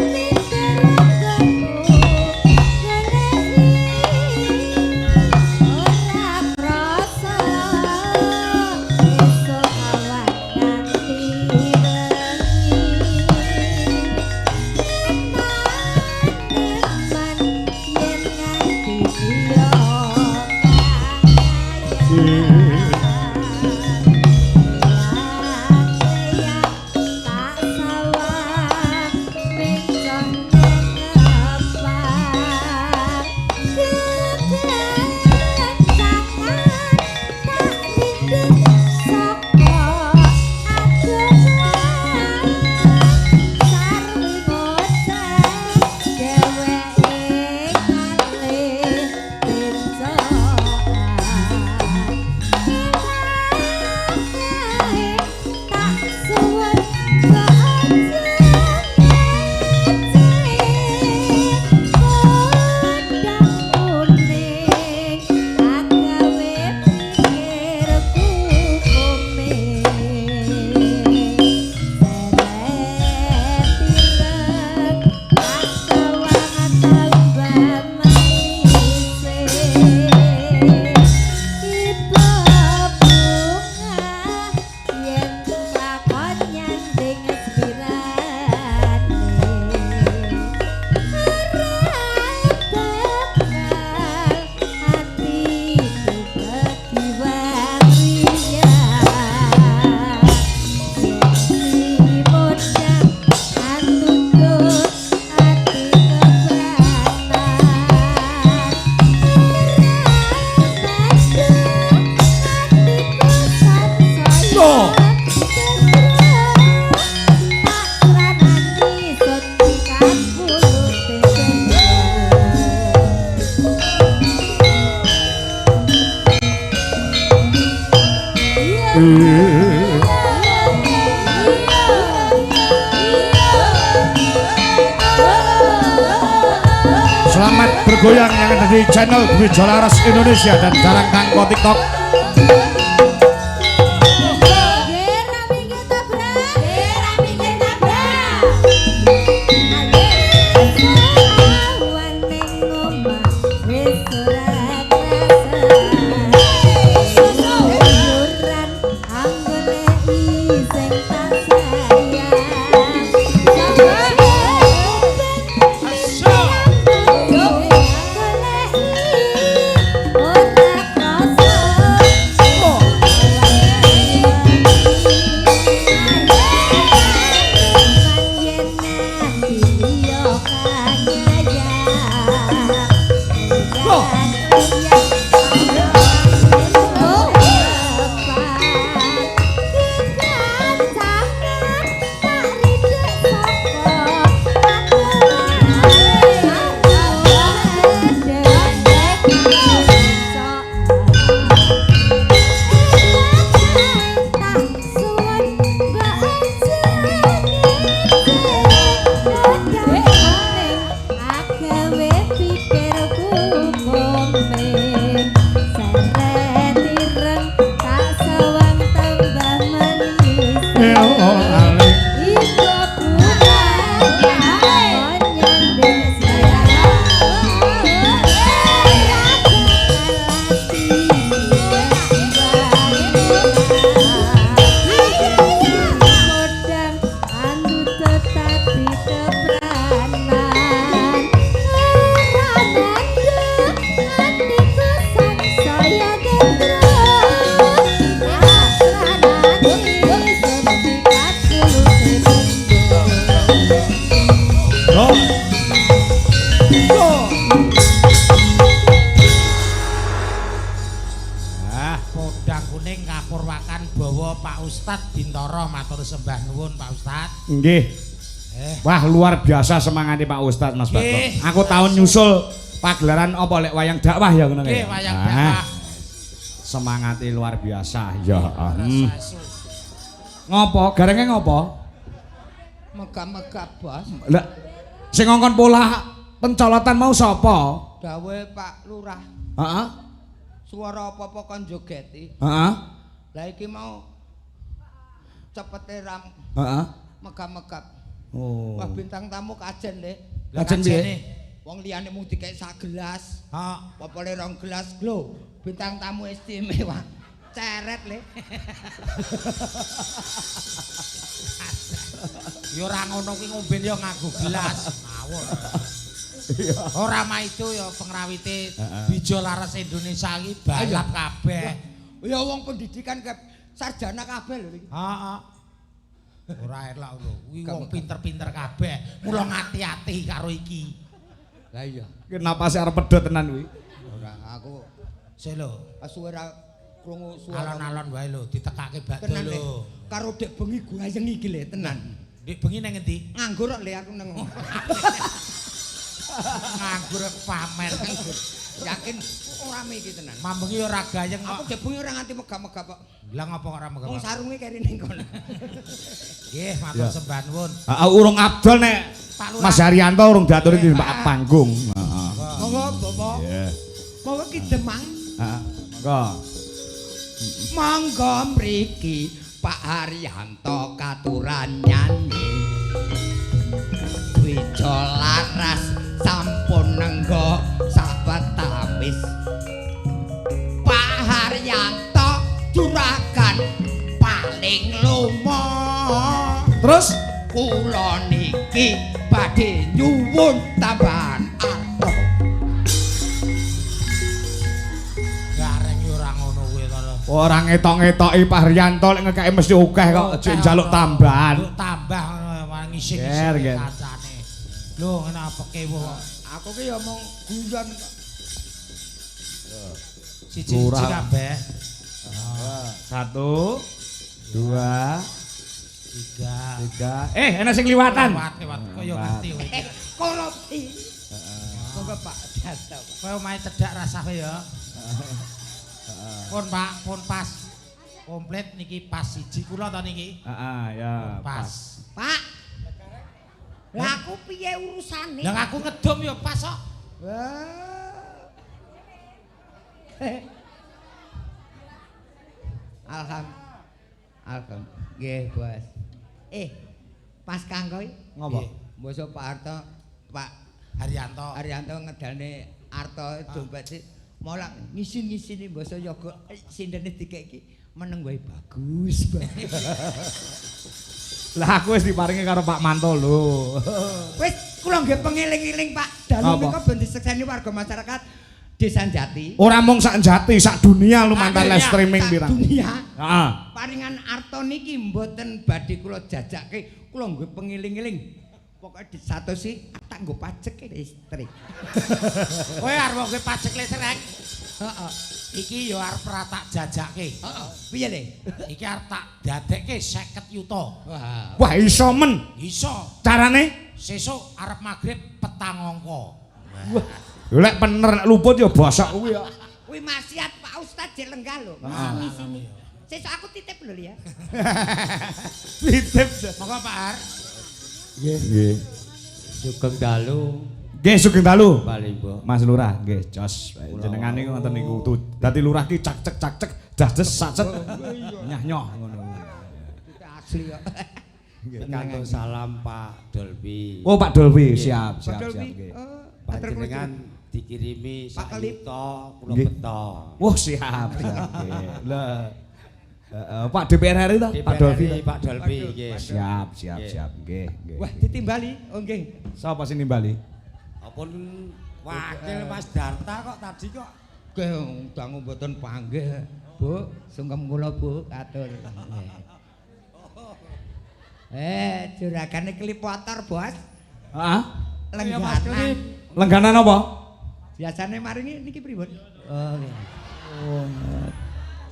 ninderangku ora krasa esuk awan nganti bengi. Eman yen nganti iya tak sawang mencong ngepak kekencangan tak rindu saka adohan sarwi ngoceh dheweke kalih bencokan. Selamat bergoyang yang ada di channel Dwijo Laras Indonesia dan Dalang Kangko TikTok. Nggih. Wah, luar biasa semangate Pak Ustadz Mas Bagong. Aku tahun nyusul pagelaran apa lek wayang dakwah ya ngono kae. Nggih, wayang dakwah. Semangate luar biasa ya. Ngopo? Garenge ngopo? Megah-megah, Bos. Lah sing ngongkon pola pencolotan mau sapa? Dawuhe Pak Lurah. Heeh. Suara apa-apa kon jogeti. Heeh. Lah iki mau cepete ram. Heeh. Megah-megah. Oh. Wah, bintang tamu kajen, Le. Kajen piye? Wong liyane mung dikek sak gelas. Heeh. Popole rong gelas, lho. Bintang tamu istimewa. Ceret, Le. Ya ora ngono kuwi ngombe ya nganggo gelas. Ngawur. Ora maido ya pengrawite Dwijo Laras Indonesia iki balap kabeh. Ya wong pendidikan ke sarjana kabeh lho iki. Heeh. Ora elok lho, kuwi wong pinter-pinter kabeh. Mula ngati-ati karo iki. Lah iya. Kenapa sih arep pedhot tenan kuwi? Ora, aku sik lho. Suwe ra krungu suara. Alon-alon wae lho, ditekake bakdo lho. Karo dek bengi guayeng iki le tenan. Dek bengi nang ngendi? Nganggur kok le aku nang. Nganggur pamer. Yakin ora iki tenan. Mambengi ora gayeng kok. Aku dek bengi ora nganti megah-megah kok. Lah ngopo kok ora megah? Wong sarunge keri ning kono. Nggih, matur sembah nuwun. Heeh, urung abdol nek Mas Haryanto urung diaturi di panggung. Heeh. Monggo, Bapak. Nggih. Monggo ki Demang. Heeh, monggo. Monggo mriki Pak Haryanto katuran nyanyi. Dwijo Laras sampun nenggo sawetawis. Pak Haryanto juragan paling lomo. Terus kula niki badhe nyuwun tambahan arta. Gareng yo ora ngono kuwi to. Ora ngetok-ngetoki Pak Haryanto lek ngekeki mesti akeh kok aja njaluk tambahan. Njaluk tambah ngono ngising-ngising kancane. Lho ngene apa kewuh. Aku ki ya mung guyon kok. Siji-siji kabeh. 1 2 3 3. Enak sing liwatan. Lewat kaya ngerti kowe. Korupsi. Monggo Pak Danto. Kowe omahe cedhak rasah ya. Pun Pak, pun pas. Komplit niki pas siji kula to niki. Heeh, ya. Pas. Pak. Lah aku piye urusane? Lah aku ngedum ya pas kok. Wah. Alham. Nggih, Bos. Pas Kangko iki Ngopo? Mbasa Pak Harto, Pak Haryanto. Haryanto ngedalne arta dompet sik molak ngisin-ngisini mbasa yoga sindene dikeki meneng wae bagus. Lah aku wis diparingi karo Pak Manto lho. Wis kula nggih pengeling-eling Pak, dalu menika ben disekseni warga masyarakat Desa Jati. Ora mung sak Jati, sak dunia lumantar live streaming sak pirang. Dunia. Heeh. Paringan arta niki mboten badhe kula jajake, kula nggih pengeling-eling. Pokoke disatosi tak nggo pajek listrik. Kowe arep nggo pajek listrik? Heeh. Iki ya arep ora tak jajake. Heeh. Piye le? Iki arep tak dadekke 50 yuta. Wah. Wah, iso men. Iso. Carane? Sesuk arep magrib petang angka. Wah. Lek pener nek luput ya bosok kuwi ya. Kuwi maksiat Pak Ustaz jek lenggah lho. Sini-sini. Sesuk aku titip lho ya. Titip. Monggo Pak Har. Nggih. Nggih. Sugeng dalu. Nggih, sugeng dalu. Pak Limbo. Mas Lurah, nggih, jos. Jenengan niku ngoten niku. Dadi lurah ki cak cek cak cek, jas-jes sacet. Nyah-nyoh ngono. Asli kok. Pikantuk salam Pak Dolby. Oh, Pak Dolby, siap, siap, siap nggih. Panjenengan dikirimi sak yuta kula beto. Wah, siap, siap nggih. Lah. Pak DPR RI to? Pak Dolby. Pak Dolby nggih. Siap, siap, siap nggih, nggih. Wah, ditimbali. Oh nggih. Sapa sing nimbali? Apun wakil Mas Darta kok tadi kok. Nggih, dangu mboten panggih. Bu, sungkem kula Bu, katur. Juragane klipotor, Bos. Heeh. Lengganan. Lengganan apa? Biasane maringi niki pripun? Oh, nggih. Oh.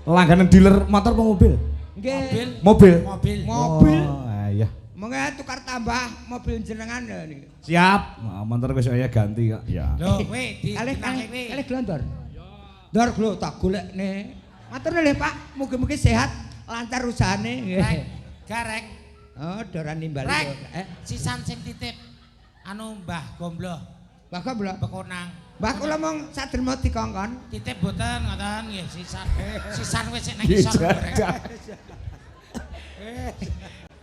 Langganan dealer motor apa mobil? Nggih. Mobil. Mobil. Mobil. Oh, iya. Monggo tukar tambah mobil jenengan lho niki. Siap. Motor wis saya ganti kok. Ya. Lho, kowe di kalih glondor. Ndor lho tak golekne. Matur nuwun Pak, mugi-mugi sehat, lancar usahane. Reng, gareng. Oh, doran nimbali. Sisan sing titip anu Mbah Gombloh. Mbah Gombloh Bekonang. Mbah kula mung saderma dikongkon. Titip mboten ngoten nggih sisan. Sisan wis sik nang isor.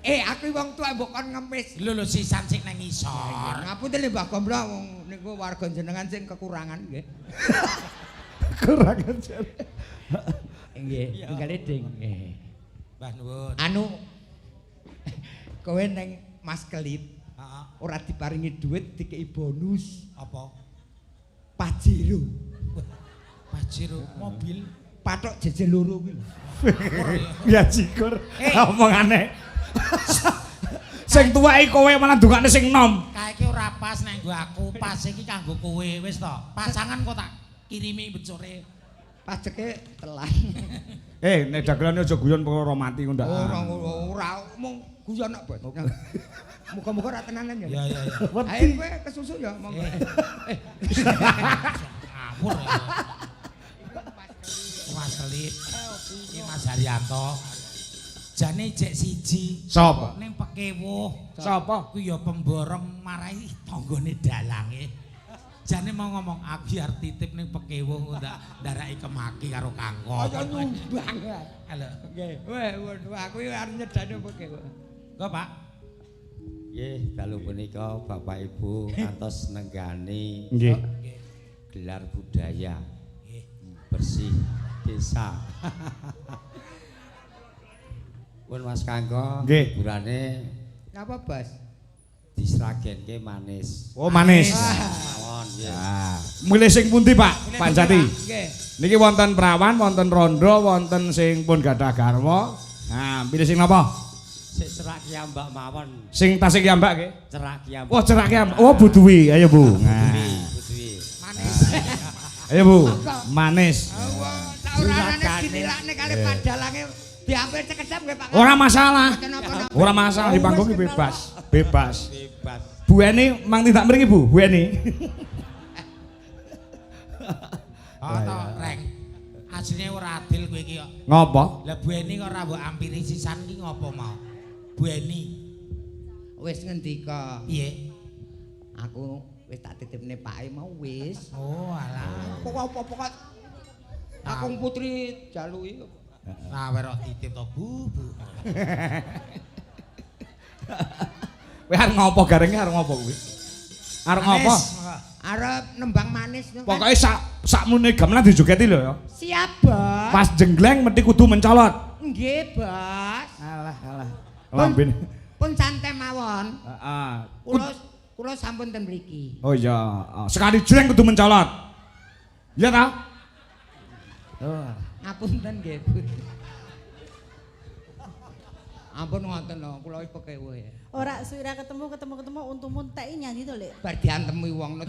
Aku wong tuwa mbok kon ngemis. Lho lho sisan sik nang isor. Ngapunten lho Mbah Gombloh wong niku warga jenengan sing kekurangan nggih. Kekurangan jare. Nggih, tunggale ding. Nggih. Mbah nuwun. Anu kowe neng Mas Kelip. Heeh. Ora diparingi dhuwit dikeki bonus. Apa? Pajero. Pajero mobil patok jejer loro kuwi lho. Ya jikur omongane. Sing tuwa iki kowe malah ndongakne sing nom. Kae iki ora pas nek nggo aku, pas iki kanggo kowe wis to. Pasangan kok tak kirimi ben sore. Pajeke telan. Nek dagelane aja guyon perkara mati kok ndak. Ora ora mung guyon kok, Bos. Muga-muga ora tenanan ya. Iya iya iya. Ayo kowe kesusu ya monggo. Ngawur. Mas Kelip. Iki Mas Haryanto. Jane jek siji. Sapa? Ning pekewuh. Sapa? Kuwi ya pemborong marai tanggane dalange. Jane mau ngomong aku arep titip ning pekewuh ndak ndaraki kemaki karo kangko. Kaya nyumbang. Halo. Nggih. Weh, waduh aku arep nyedane pekewuh. Nggo, Pak. Nggih, dalu punika Bapak Ibu ngantos nenggani nggih gelar budaya nggih bersih desa. Pun Mas Kangko, hiburane napa, Bos? Disragenke manis. Oh, manis. Mawon nggih. Ah, milih sing pundi, Pak? Pak Jati. Nggih. Niki wonten prawan, wonten rondo, wonten sing pun gadah garwa. Nah, pilih sing napa? Sik cerak kiambak mawon. Sing tasik kiambak nggih? Cerak kiambak. Oh, cerak kiambak. Oh, Bu Dwi. Ayo, Bu. Nah. Bu Dwi. Manis. Ayo, Bu. Manis. Wah, sak ora-orane dinilakne kali padalange diambil cekedap nggih, Pak. Ora masalah. Ora masalah di panggung bebas. Bebas. Bebas. Bu Eni mang tindak mriki, Bu. Bu Eni. Oh, to, Reng. Asline ora adil kowe iki kok. Ngopo? Lah Bu Eni kok ora mbok ampiri sisan ki ngopo mau? Bu Eni. Wis ngendika. Piye? Aku wis tak titipne pake mau wis. Oh alah. Kok apa kok Kakung Putri jaluki. Nah, werok titip to, Bu, Bu. Kowe arep ngopo garenge arep ngopo kuwi? Arep ngopo? Arep nembang manis. Pokoke sakmene gamelan dijogeti lho ya. Siap, Bos. Pas jenggleng mesti kudu mencolot. Nggih, Bos. Alah, alah. Lambene. Pun santai mawon. Heeh. Kula sampun ten mriki. Oh iya, sekali jreng kudu mencolot. Iya ta? Oh, ngapunten nggih, Bu. Ampun ngoten lho, kula wis pekewuh. Ora suwira ketemu untumu entek nyanyi to, Lek. Bar diantemi wong.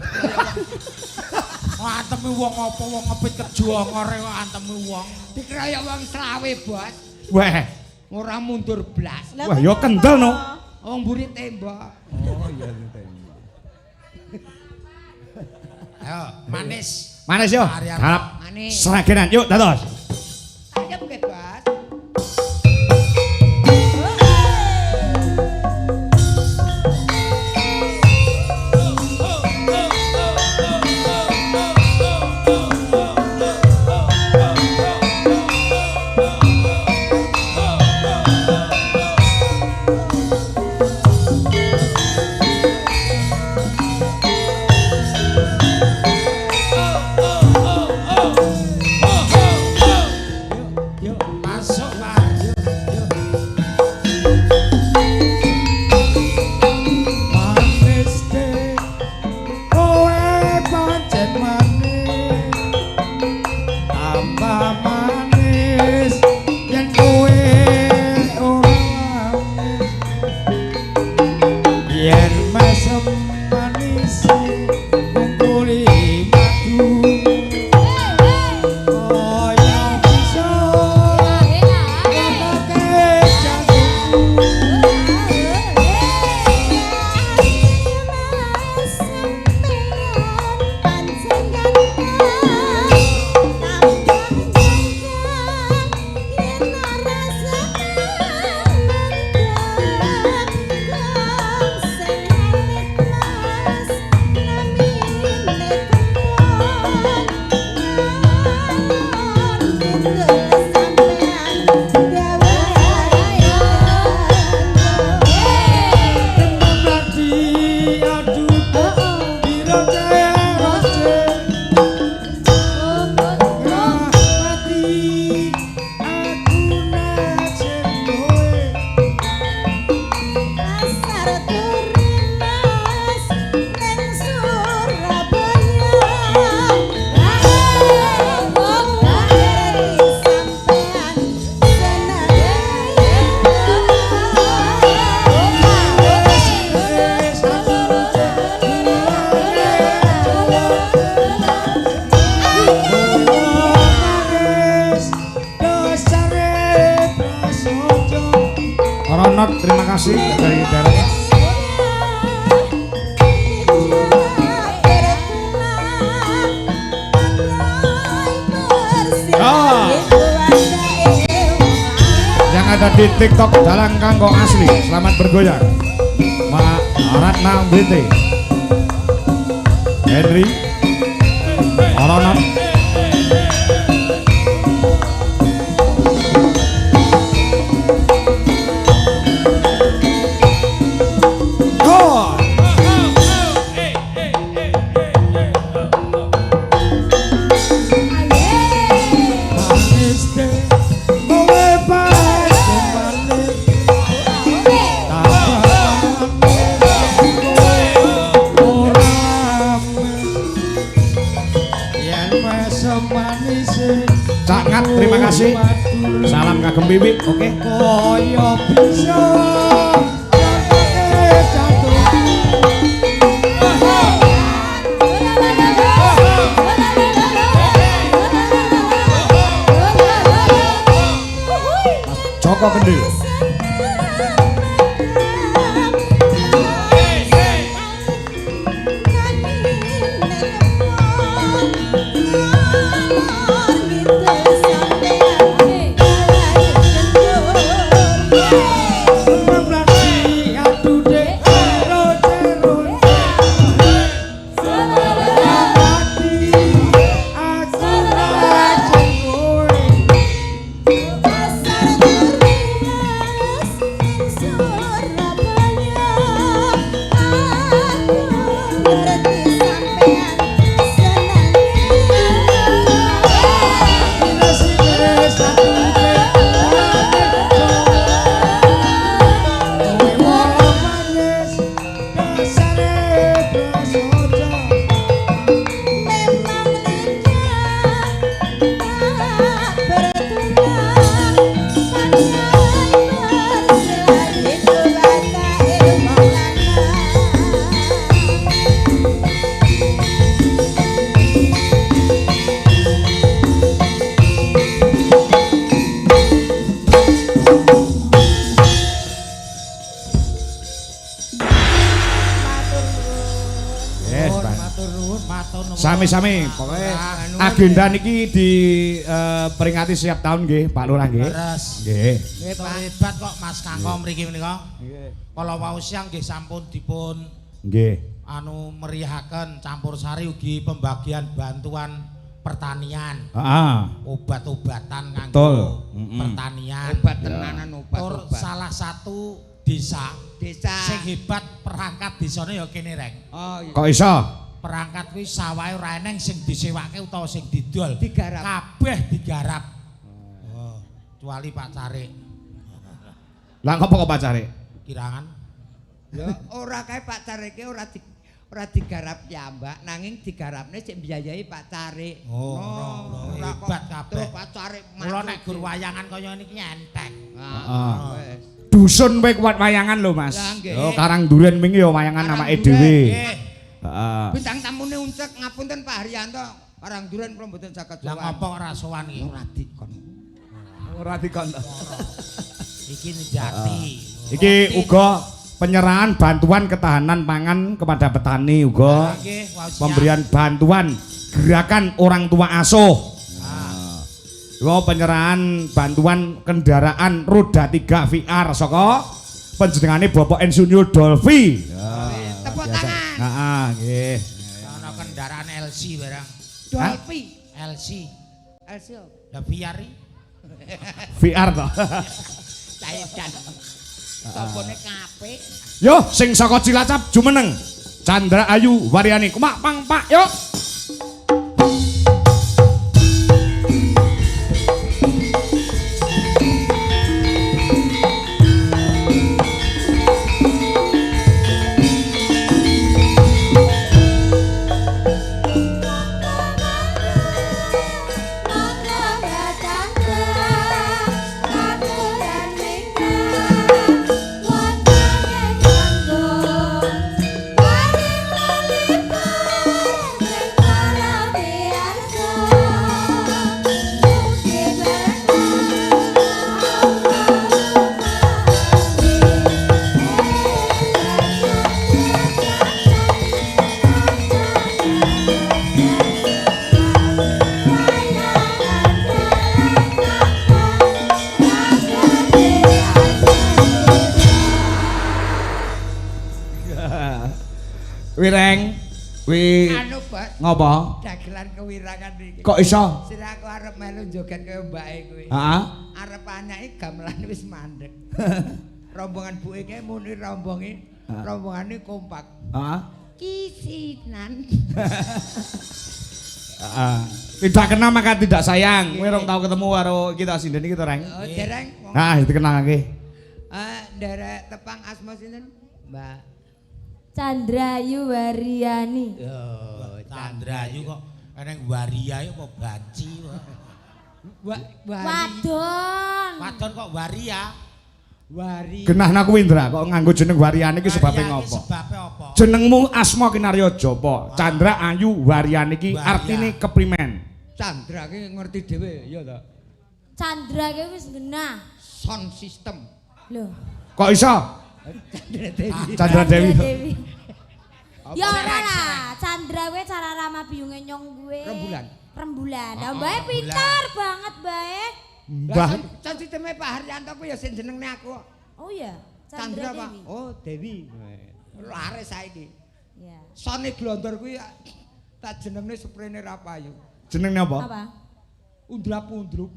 Antemi wong apa wong ngepit kejongore kok antemi wong. Dikeroyok wong selawe, Bos. Weh, ora mundur blas. Wah, ya kendel no. Wong mburi tembok. Oh iya tembok. Ayo, manis. Manis yo. Harap manis. Sragenan yuk dados. Ayo nggih, Bos. Terima kasih dari daerah. Yang ada di TikTok Dalang Kangko Asli, selamat bergoyang. Ma Ratna BT, Henry, Oronot. Cak Ngat, terima kasih. Salam kagem Wiwi, oke. Kaya bisa Joko Kendil. Sami-sami. Pokoke agenda niki diperingati setiap tahun nggih, Pak Lurah nggih. Leres. Nggih. Nggih, Pak. Hebat kok Mas Kangko mriki menika. Nggih. Kala wau siang nggih sampun dipun nggih anu meriahaken campur sari ugi pembagian bantuan pertanian. Heeh. Obat-obatan kanggo pertanian. Obat tenanan, obat-obat. Salah satu desa sing hebat perangkat desane ya kene reng. Oh, iya. Kok iso? Perangkat kuwi sawahe ora eneng sing disewake utawa sing didol. Digarap. Kabeh digarap. Oh, kecuali Pak Carik. Lah ngopo kok Pak Carik? Kirangan. Ya ora kae Pak Carike ora digarap piyambak nanging digarapne sik mbiayai Pak Carik. Oh, ora hebat kabeh. Terus Pak Carik mula nek gur wayangan kaya niki enteng. Heeh. Dusun kowe kuat wayangan lho, Mas. Oh, Karang Duren wingi ya wayangan awake dhewe. Heeh. Bintang tamune uncek ngapunten Pak Haryanto, Karang Duren kula mboten saged sowan. Lah ngopo ora sowan iki? Ora dikon. Ora dikon. Iki njati. Iki uga penyerahan bantuan ketahanan pangan kepada petani uga. Pemberian bantuan gerakan orang tua asuh. Uga penyerahan bantuan kendaraan roda 3 VR saka panjenengane Bapak Insinyur Dolfi. Tepuk tangan. Heeh, nggih. Ana kendaraan LC barang. Dolfi. LC. LC. Lah VR iki. VR to. Caidan. Tombone kabeh. Yo sing saka Cilacap jumeneng. Chandra Ayu Waryani kumak pang pak yo. Wireng, wi anu Bos. Ngopo? Dagelan kewirangan iki. Kok iso? Sira aku arep melu joget kaya mbake kuwi. Heeh. Arep anake gamelan wis mandek. Rombongan buke kae muni rombonge, rombongane kompak. Heeh. Kisinan. Heeh. Tidak kenal maka tidak sayang. Kowe rong tau ketemu karo kita sinden iki to, Reng? Oh, dereng. Nah, dikenalake. Nderek tepang asma sinten? Mbak Chandra Ayu Waryani. Oh, Chandra Ayu kok eneng waria apa banci. Wadon. Wadon kok waria. Wari. Genahna kuwi Indra kok nganggo jeneng Waryani iki sebabe ngopo? Sebabe apa? Jenengmu Asma Kinarya Japa. Chandra Ayu Waryani iki artine keprimen? Chandra ki ngerti dhewe ya ta? Chandra ki wis genah. Sound system. Lho. Kok iso? Chandra Dewi. Chandra Dewi. Ya ora lah, Chandra kuwi cara rama biyunge nyong kuwi. Rembulan. Rembulan. Lah mbae pinter banget mbae. Mbah. Sound systeme Pak Haryanto kuwi ya sing jenengne aku. Oh iya, Chandra Dewi. Oh, Dewi. Laris saiki. Iya. Sone glondor kuwi tak jenengne sprene ra payu. Jenenge apa? Apa? Undrap-undrup.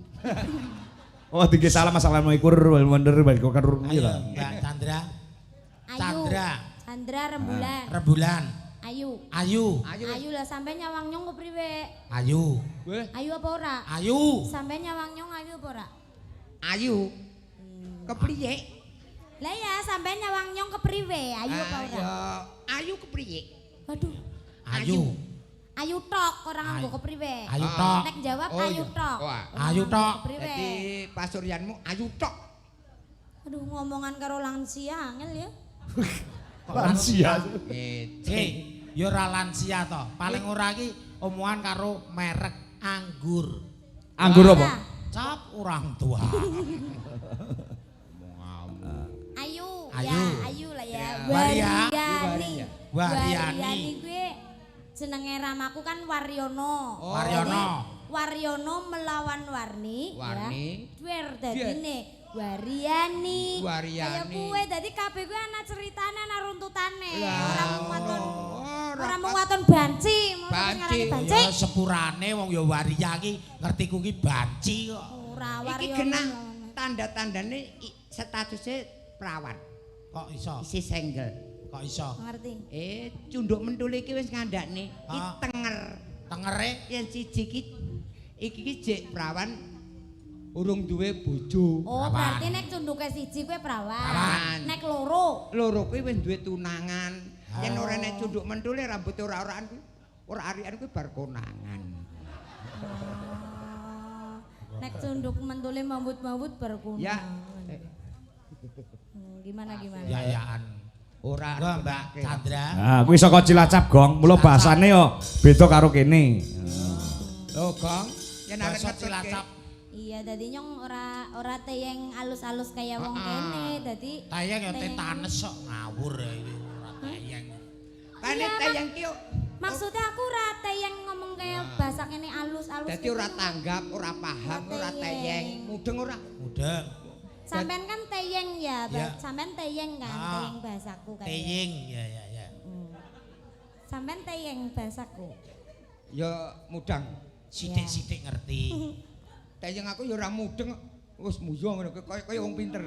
Oh, tinggi salam assalamualaikum warahmatullahi wabarakatuh. Ayo, Mbak Chandra. Ayu. Chandra. Chandra rembulan. Rembulan. Ayu. Ayu. Ayu lah sampe nyawang nyong kepriwe? Ayu. Ayu apa ora? Ayu. Sampe nyawang nyong ayu apa ora? Ayu. Kepriye? Lah ya sampe nyawang nyong kepriwe? Ayu apa ora? Ya, ayu kepriye? Waduh. Ayu. Ayu tok ora nganggo kepriwe. Ayu tok. Nek jawab ayu tok. Ayu tok. Dadi pasuryanmu ayu tok. Aduh ngomongan karo lansia angel ya. Lansia. Eh, ya ora lansia to. Paling ora iki omongan karo merek anggur. Anggur apa? Cap orang tua. Ayu. Ayu. Ya, ayu lah ya. Waria. Waryani. Waryani. Kuwi Jenenge ramaku kan Waryono. Oh. Waryono. Waryono melawan Warni. Warni. Ya. Duer dadine Wariani. Wariani. Kaya kuwe dadi kabeh kuwi ana ceritane ana runtutane. Lah, Ora mung waton. ora Ora mung waton banci, Banci. banci. Ya sepurane wong ya waria ki ngertiku ki banci kok. Ora Waryono. Iki genah tanda-tandane statusnya perawan. Kok iso? Isih single. Kok iso? Ngerti. Cunduk mentul iki wis ngandakne. Iki Ah. tenger. Tengere Yen siji iki iki ki jek perawan urung duwe bojo. Oh, Perawan. berarti nek cunduke siji kuwi perawan. Perawan. Nek loro Loro kuwi wis duwe tunangan. Yen Ah. ora nek cunduk mentule rambute ora-oraan kuwi ora arian kuwi bar konangan. Oh. Nek cunduk mentule mambut-mambut bar konangan. Ya. Gimana gimana? yayaan. Ora Monggo Mbak Chandra. Nah, kuwi saka Cilacap, Gong. Mula bahasane yo beda karo kene. Lho, Gong, yen arep Basa ngetutke. Cilacap. Iya, dadi nyong ora teyeng alus-alus kaya wong kene, dadi Tayang ya tetanes kok ngawur ya iki ora tayang. Kane Iya, tayang ki yo maksudnya aku ora teyeng ngomong kaya bahasa kene alus-alus. dadi gitu. ora tanggap, ora paham, ora teyeng, mudeng ora. Mudeng. Sampean kan teyeng ya, Ya. sampean teyeng kan, Ah. teyeng bahasaku kayak. Teying ya ya ya. Sampean teyeng bahasaku. Ya mudang. Sithik-sithik ngerti. Teyeng aku ya ora mudeng. Wis muyo ngono kaya kaya wong pinter.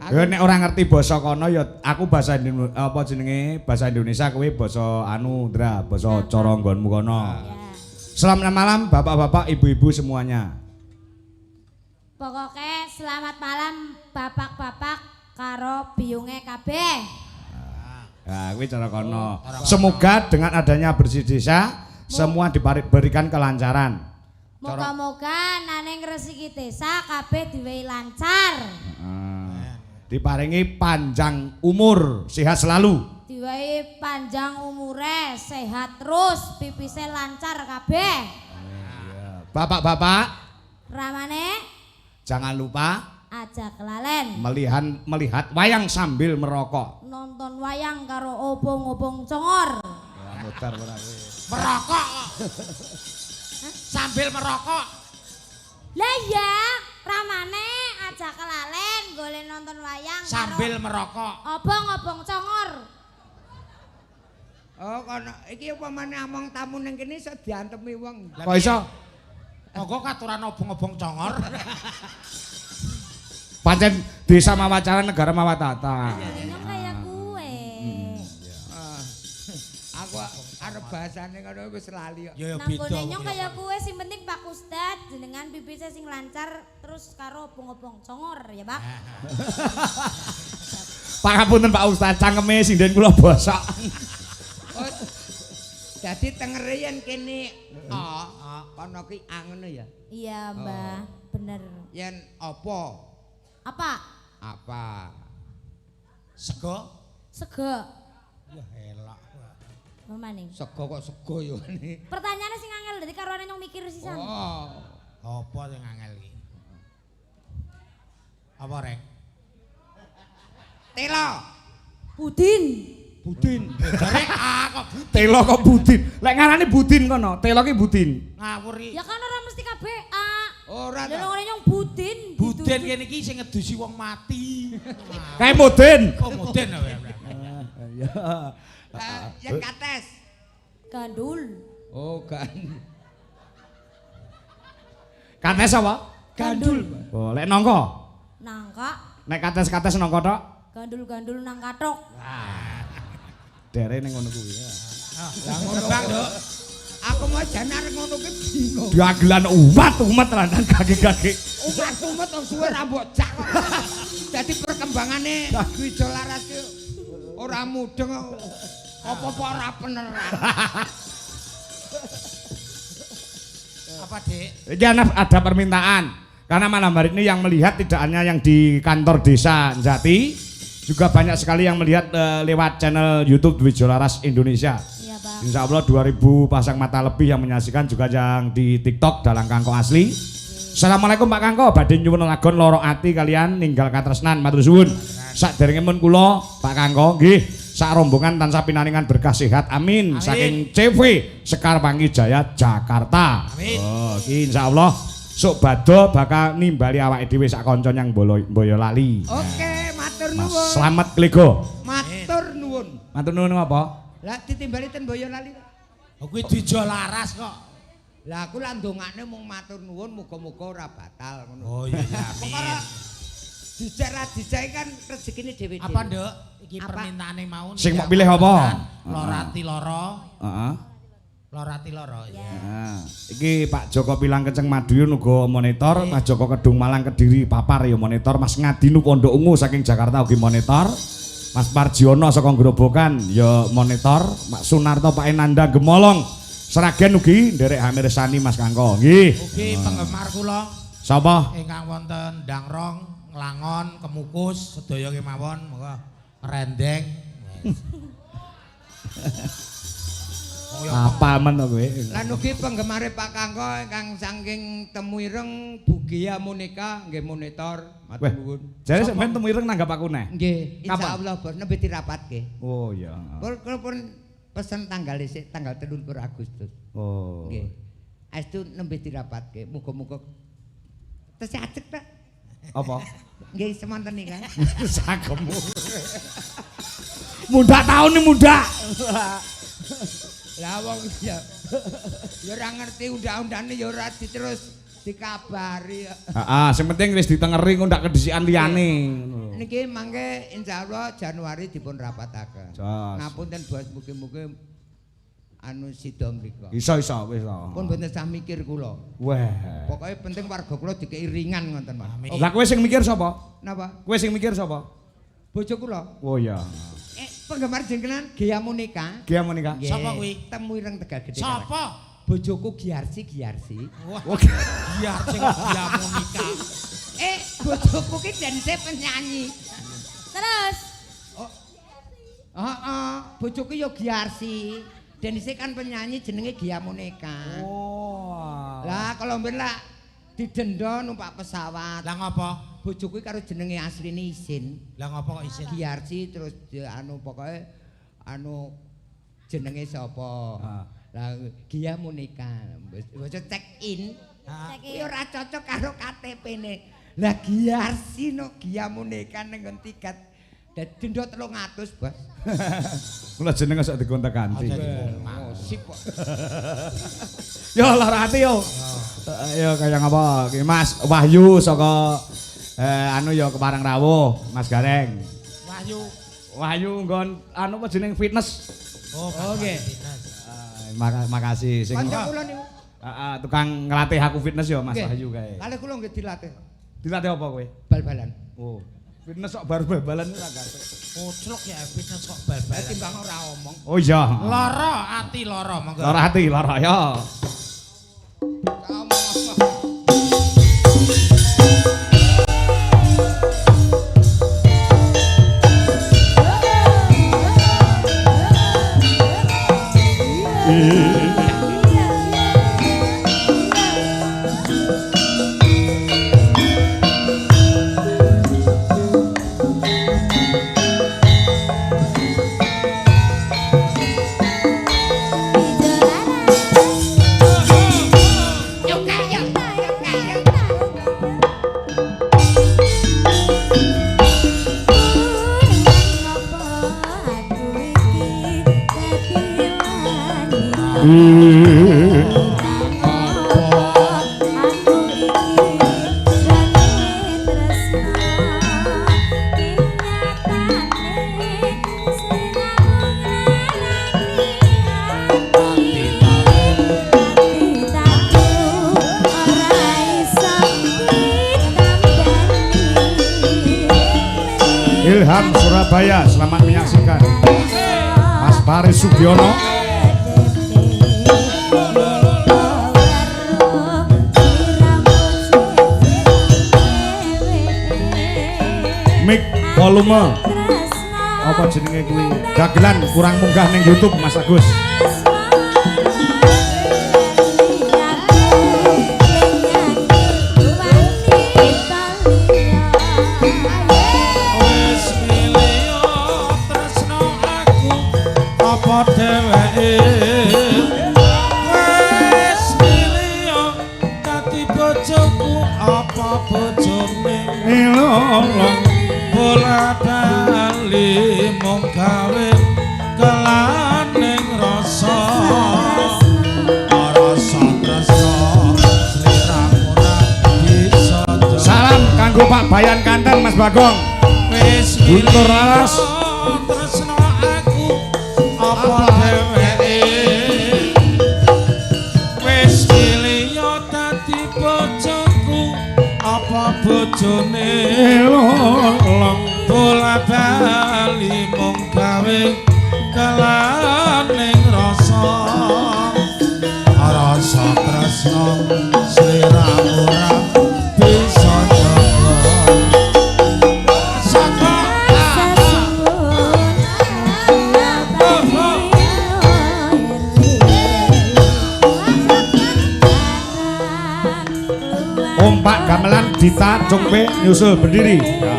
Ya nek ora ngerti basa kono ya aku bahasa apa jenenge bahasa Indonesia kowe basa anu Ndra, basa cara nggonmu kono. Ya. Selamat malam bapak-bapak, ibu-ibu semuanya. Pokoknya selamat malam bapak-bapak karo biyunge kabeh. Nah, kuwi cara kono. Semoga dengan adanya bersih desa semua diberikan kelancaran. Moga-moga naneng resiki desa kabeh diwehi lancar. Heeh. Diparingi panjang umur, sehat selalu. Diwehi panjang umure, sehat terus, pipise lancar kabeh. Bapak-bapak, Ramane jangan lupa aja kelalen melihat wayang sambil merokok. nonton wayang karo obong-obong congor. Ya, mutar ora kowe. Merokok kok. Sambil merokok. Lah ya, ramane aja kelalen golek nonton wayang Sambil karo merokok. obong-obong congor. Oh, kono iki upamane among tamu ning kene iso diantemi wong. Kok iso? Monggo katuran obong-obong congor. Pancen desa mawacara negara mawatata. Nyong kaya kuwe. Ah. Aku arep bahasane ngono wis lali kok. Ya ya Nang beda. gone nyong kaya kuwe sing penting Pak Ustad jenengan pipise sing lancar terus karo obong-obong congor ya, Pak. Pangapunten Pak Ustad, cangkeme sinden kula bosok. Oh, dadi tengere yen kene a, kono ki a ngono ya. Iya, Mbah, bener. Yen apa? Apa? Apa? Sego. Sego. Ya elok. Apa maning? Sego kok sego yo ngene. Pertanyaannya sing angel dadi karuane nyong mikir sisan. Oh. Apa sing angel iki? Apa reng? Telo. Budin. Budin. Jare A kok budin. Telo kok budin. Lek ngarani budin kono, telo ki budin. Ngawur iki. Ya kan ora mesti kabeh A. Ora Lah ta. nang nyong budin. Budin kene iki sing ngedusi wong mati. Kae mudin. Kok mudin apa ya? Iya. Yen kates. Gandul. Oh, gan. Kates apa? Gandul. Oh, lek nangka. Nangka. Nek kates-kates nangka tok, Gandul-gandul nang kathok. dere ning ngono kuwi ya. Lah ngono. Bang, Nduk. Aku mau jan arep ngono ki bingung. Dagelan umat-umat lantan gage-gage. Umat-umat wong suwe ra mbok jak kok. Dadi perkembangane Dwijo Laras ki ora mudeng apa-apa ora peneran. Apa, Dik? Iki ada permintaan. Karena malam hari ini yang melihat tidak hanya yang di kantor desa Jati, juga banyak sekali yang melihat lewat channel YouTube Dwijo Laras Indonesia. Iya, Pak. Insya Allah 2000 pasang mata lebih yang menyaksikan, juga yang di TikTok Dalang Kangko Asli. Assalamualaikum Pak Kangko, badhe nyuwun lagon loro ati kalian ninggal katresnan matur suwun. Saderenge mun kula Pak Kangko nggih, Sak rombongan tansah pinaringan berkah sehat. Amin. Amin. Saking CV Sekar Wangi Jaya Jakarta. Amin. Oh, iki insyaallah sok bado bakal nimbali awake dhewe sak kanca nyang Boyolali. Oke, matur Mas nuwun. Slamet Klego. Matur nuwun. Matur nuwun apa? Lah ditimbali ten Boyolali. Oh, kuwi dijo laras kok. Lah aku lah ndongakne mung matur nuwun muga-muga ora batal ngono. Oh iya iya, amin. Perkara dijak ra dijak kan rezekine dhewe-dhewe. Apa, Nduk? Iki Apa? permintaane mau. Sing mok pilih apa? Lorati loro. Heeh. Lorati loro ya. Nah, iki Pak Joko Pilang Kenceng Madiun uga monitor, Mas Joko Kedung Malang Kediri Papar ya monitor, Mas Ngadinu Pondok Ungu saking Jakarta ugi monitor, Mas Parjiono saka Grobogan ya monitor, Pak Sunarto Pak Enanda Gemolong Sragen ugi nderek hamirsani Mas Kangko. Nggih. Ugi penggemar kula Sapa? ingkang wonten Dangrong, Nglangon, Kemukus, sedaya kemawon monggo rendeng. Oh, ya, Apa men to kowe? Lan ugi penggemare Pak Kangko ingkang saking Temu Ireng Bugia Monica nggih monitor. Matur Weh, nuwun. jare sampean Temu Ireng nanggap aku neh. Nggih, Kapan? insyaallah bos nembe dirapatke. Oh iya. Pun kula pun pesen tanggal sik tanggal 23 Agustus. Oh. Nggih. Aestu nembe dirapatke. Muga-muga tesih ajeg ta. Apa? Nggih semonten nika. Sagemu. Mundak taun nih mundak. Lah wong ya ya ora ngerti undang-undane ya ora diterus dikabari. Heeh, sing penting wis ditengeri engko ndak kedisikan liyane ngono lho. Niki mangke insyaallah Januari dipun rapataken. Jos. Ngapunten bos mugi-mugi anu sida mriku. Iso iso wis to. Pun mboten sah mikir kula. Wah. Pokoke penting warga kula dikei ringan ngoten Mas. Amin. Lah kowe sing mikir sapa? Napa? Kowe sing mikir sapa? Bojo kula. Oh iya. Penggemar jenengan Gea Monica. Gia Monica. Nggih. Sapa kuwi? Temu Ireng Tegal Gede. Sapa? Bojoku Giarsi Giarsi. Wah, Oh, biar sing dia Monica. Bojoku ki jenenge penyanyi. Terus Oh. Heeh, bojoku ya Giarsi. Denise kan penyanyi jenenge Gia Monica. Oh. Lah kalau mben lah didenda numpak pesawat. Lah ngopo? Bojoku karo jenenge asline isin. Lah ngopo kok isin? Giarsi terus dia anu pokoke anu jenenge sapa? Ah. Lah Gia Monica. Wis check in. Heeh. Kuwi ora cocok karo KTP-ne. Lah Giarsi no Gia Monica ning nggon tiket. Denda 300, Bos. Kula jeneng sok digonta-ganti. Aja dibongkar. Oh, sip kok. Yo lara ati yo. Yo kaya ngapa? Ki Mas Wahyu saka anu yo Keparang Rawuh, Mas Gareng. Wahyu. Wahyu nggon anu apa jeneng fitness. Oh, Oke. Makasih sing Kanca kula niku. Heeh, tukang ngelatih aku fitness yo Mas Nggih. Wahyu kae. Kalih kula nggih dilatih Dilatih apa kowe? bal-balan. Oh. Fitness kok baru bal-balan ora gatek. Koclok ya fitness kok Lah bal-balan. timbang ora omong. Oh iya. Lara ati lara monggo. Lara ati, lara ya. Tak omong apa. Ilham Surabaya, selamat menyaksikan. Mas Paris Sugiono. Mic volume apa jenenge kuwi? Dagelan kurang munggah ning YouTube Mas Agus. Wis milih tresno aku. Ilolong bola bali mung gawe kelaning rasa rasa tresna sliramu ora bisa. Salam kanggo Pak Bayan Kanten Mas Bagong. Wis Guntur Laras. Tresna aku apa dheweke wis milih dadi bojoku apa bojone Ilolong bola bali mung gawe kelaning rasa rasa tresna sliramu ora bisa jaga. Saka Om Pak Gamelan Dita Cungpe nyusul berdiri. Ya.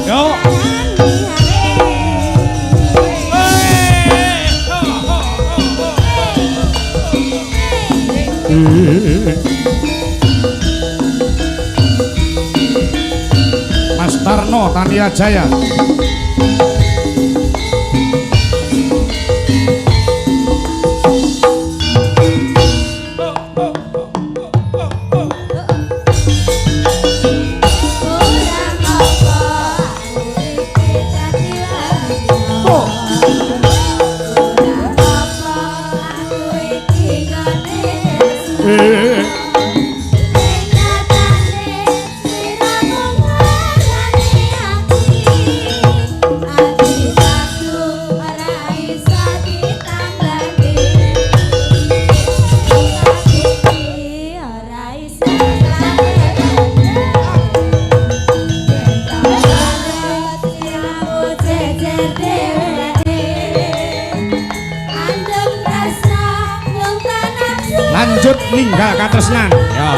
Yo. Mas Tarno Tania Jaya. Lanjut ninggal katresnan. Ya.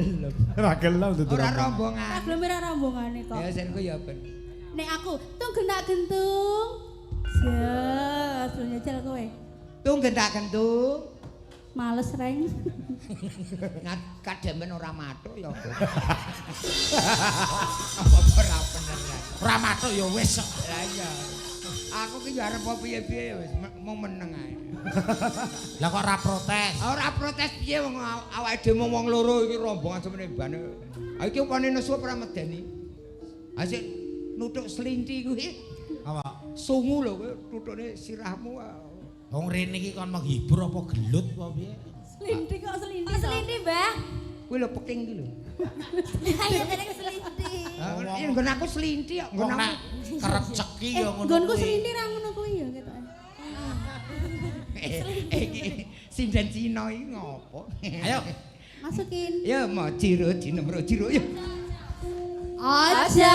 gelem. Ora gelem dudu. Ora rombongan. Ora gelem ora rombongane kok. Ya senku ya ben. Nek aku tung gentak gentung. Jas, njajal kowe. Tung gentak gentung. Males reng. Ngat kademen ora mathuk ya apa. Apa ora bener. Ora mathuk ya wis. Lah iya. Aku ki ya arep piye-piye ya wis mung meneng ae. Lah kok ora protes? Ora protes piye wong awake dhewe wong loro iki rombongan semene mbane. Ha iki upane nesu ora medeni. Ha sik nuthuk slinti kuwi. Apa? Sungu lho kowe tuthukne sirahmu. Wong rene iki kon menghibur apa gelut apa piye? Slinti kok slinti. Kok slinti, Mbah? Kuwi lho peking ki lho. Ayo terus slinti. Lah nggon aku slinti kok nggon aku kerep ceki ya ngono. Nggonku slinti ra ngono kuwi ya ketoke. Iki sinden Cina iki ngopo? Ayo masukin. Ya mo jiro jinemro jiro ya. Aja.